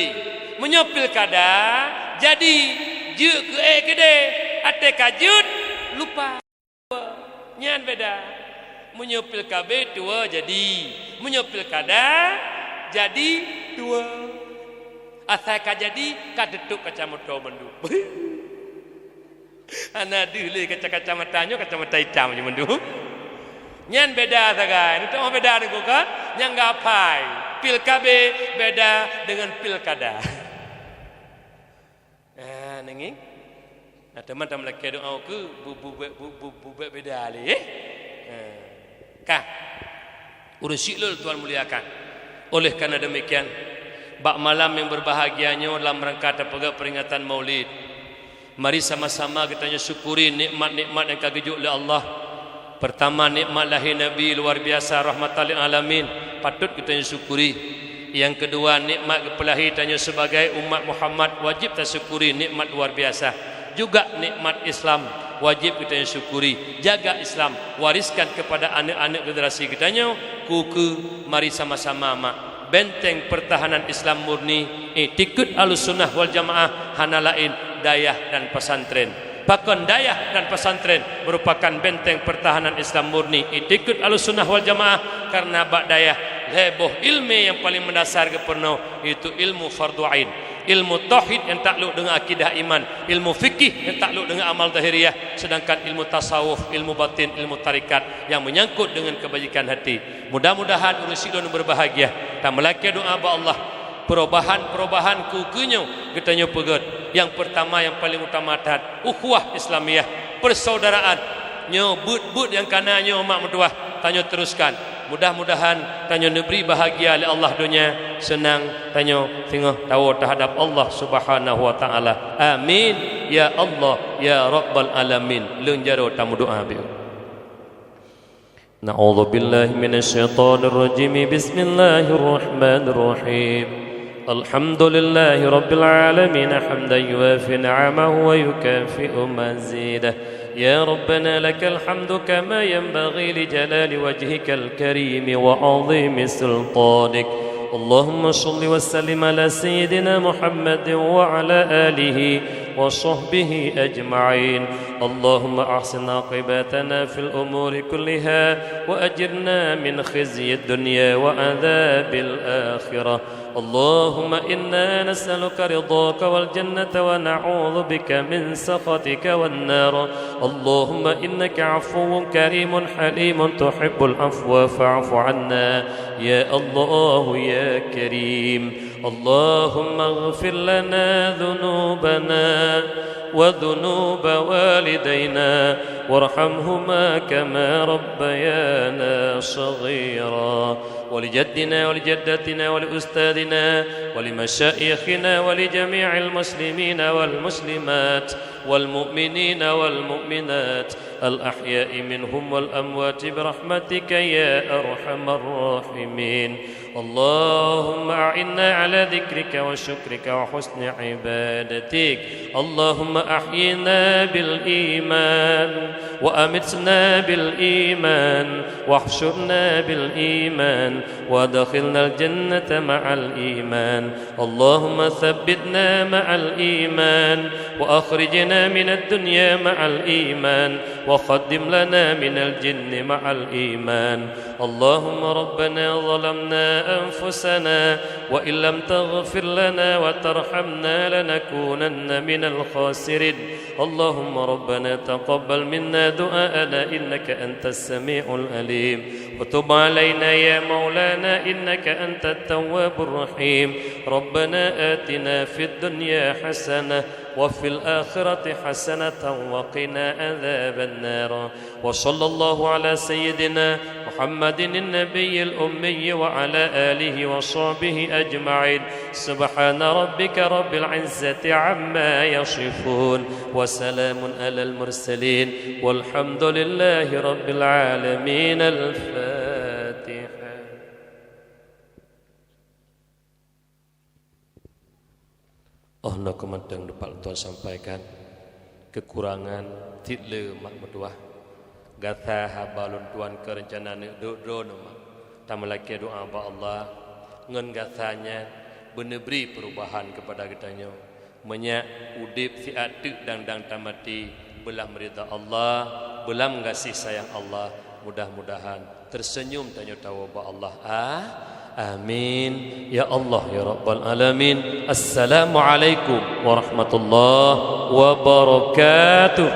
meunyoe pilkada, jadi, jeuet keu ék keudéh, watèe ka jeuet, lupa. Nyan beda. Meunyoe pilkabe tuwo jadi. Meunyoe pilkada jadi tuwo. Asai ka jadi, ka teutup kacamata mandum. Hana deuh lé kaca-kacamata nyoe, kacamata itam nyoe mandum. Nyan beda sagai. Neutu'oh beda nyoe kan? Nyang geuhafai. Pilkabe beda deungon pilkada. Ah, neungieng? Nah, teuma tameulakèe doa keu bu-, bu-, bu-, bu-, bu-, beda lé, eh? Ah. Ka. Ureueng syik lôn Tuhan muliakan. Oleh karena demikian, bak malam yang berbahagia nyoe dalam rangka tapeugah peringatan Maulid, mari sama-sama geutanyoe syukuri nikmat-nikmat nyang ka geujok lé Allah. Pertama, nikmat lahé Nabi luar biasa, rahmatan lil alamin, patut geutanyoe syukuri. Nyang keudua, nikmat geupeulahé tanyoe sibagai umat Muhammad, wajéb tasyukuri nikmat luar biasa. Juga nikmat Islam, wajéb geutanyoe syukuri. Jaga Islam, wariskan kepada aneuk-aneuk generasi geutanyoe, keu-keu, mari sama-sama mak. Benteng pertahanan Islam murni, iktikeuet Ahlussunnah wal Jamaah hana laén dayah dan pesantren. Pakon dayah dan pesantren merupakan benteng pertahanan Islam murni, itikad Ahlussunnah wal Jamaah, karena bak dayah lhèe boh ileumèe nyang paleng meundasar geupeurunoe, yaitu ilmu fardhu ain, ilmu tauhid nyang taklok deungon akidah iman, ilmu fikih nyang taklok deungon amal zahiriah, sedangkan ilmu tasawuf, ilmu batin, ilmu tarekat nyang meunyangkot deungon keubajikan hati. Mudah-mudahan ureueng sidroe beureubahagia. Tameulakèe doa bak Allah. Perubahan-perubahan keu ukeue nyoe geutanyoe peugèt. Nyang peurtama, nyang paleng utama that, ukhuwah Islamiyah, persaudaraan. Nyoe beuet-beuet nyang kana nyoe mak meutuwah, tanyoe teruskan. Mudah-mudahan tanyoe neubri bahagia lé Allah donya, seunang tanyoe singoh tawoe teuhadap Allah Subhanahu wa Ta'ala. Amin ya Allah ya Rabbal Alamin. Lôn jaroe tameudoa beu. أعوذ بالله من الشيطان الرجيم. بسم الله الرحمن الرحيم. الحمد لله رب العالمين، حمدا يوافي نعمه ويكافئ مزيده. يا ربنا، لك الحمد كما ينبغي لجلال وجهك الكريم وعظيم سلطانك. اللهم صل وسلم على سيدنا محمد وعلى آله وصحبه أجمعين. اللهم أحسن عاقبتنا في الأمور كلها، وأجرنا من خزي الدنيا وعذاب الآخرة. اللهم إنا نسألك رضاك والجنة، ونعوذ بك من سخطك والنار. اللهم إنك عفو كريم حليم تحب العفو فاعف عنا، يا الله يا كريم. اللهم اغفر لنا ذنوبنا وذنوب والدينا وارحمهما كما ربيانا صغيرا. ولجدنا ولجدتنا ولأستاذنا ولمشايخنا ولجميع المسلمين والمسلمات والمؤمنين والمؤمنات الأحياء منهم والأموات برحمتك يا أرحم الراحمين. اللهم أعنا على ذكرك وشكرك وحسن عبادتك. اللهم أحينا بالإيمان وأمتنا بالإيمان واحشرنا بالإيمان وأدخلنا الجنة مع الإيمان. اللهم ثبتنا مع الإيمان وأخرجنا من الدنيا مع الإيمان وخدم لنا من الجن مع الإيمان. اللهم ربنا ظلمنا أنفسنا وإن لم تغفر لنا وترحمنا لنكونن من الخاسرين. اللهم ربنا تقبل منا دعاءنا إنك أنت السميع العليم، وتب علينا يا مولانا إنك أنت التواب الرحيم. ربنا آتنا في الدنيا حسنة وفي الآخرة حسنة وقنا عذاب النار. وصلى الله على سيدنا محمد النبي الأمي وعلى آله وصحبه أجمعين. سبحان ربك رب العزة عما يصفون. وسلام على المرسلين. والحمد لله رب العالمين. الفاتحة. Oh, na keumantöng dapat lôn tuan sampaikan. Keukurangan cit le mak meutuwah. Gata haba lôn tuan keu reuncana neuk duek droeneuh mak. Tameulakèe doa bak Allah ngon gata nyan beuneubri peurubahan keupada geutanyoe. Meunyak udép siat teuk dang-dang tamaté, beulam ridha Allah, beulam gaséh sayang Allah, mudah-mudahan terseunyum tanyoe tawoe bak Allah. Ah, amin. Ya Allah, ya Rabbal Alamin. Assalamualaikum warahmatullahi wabarakatuh.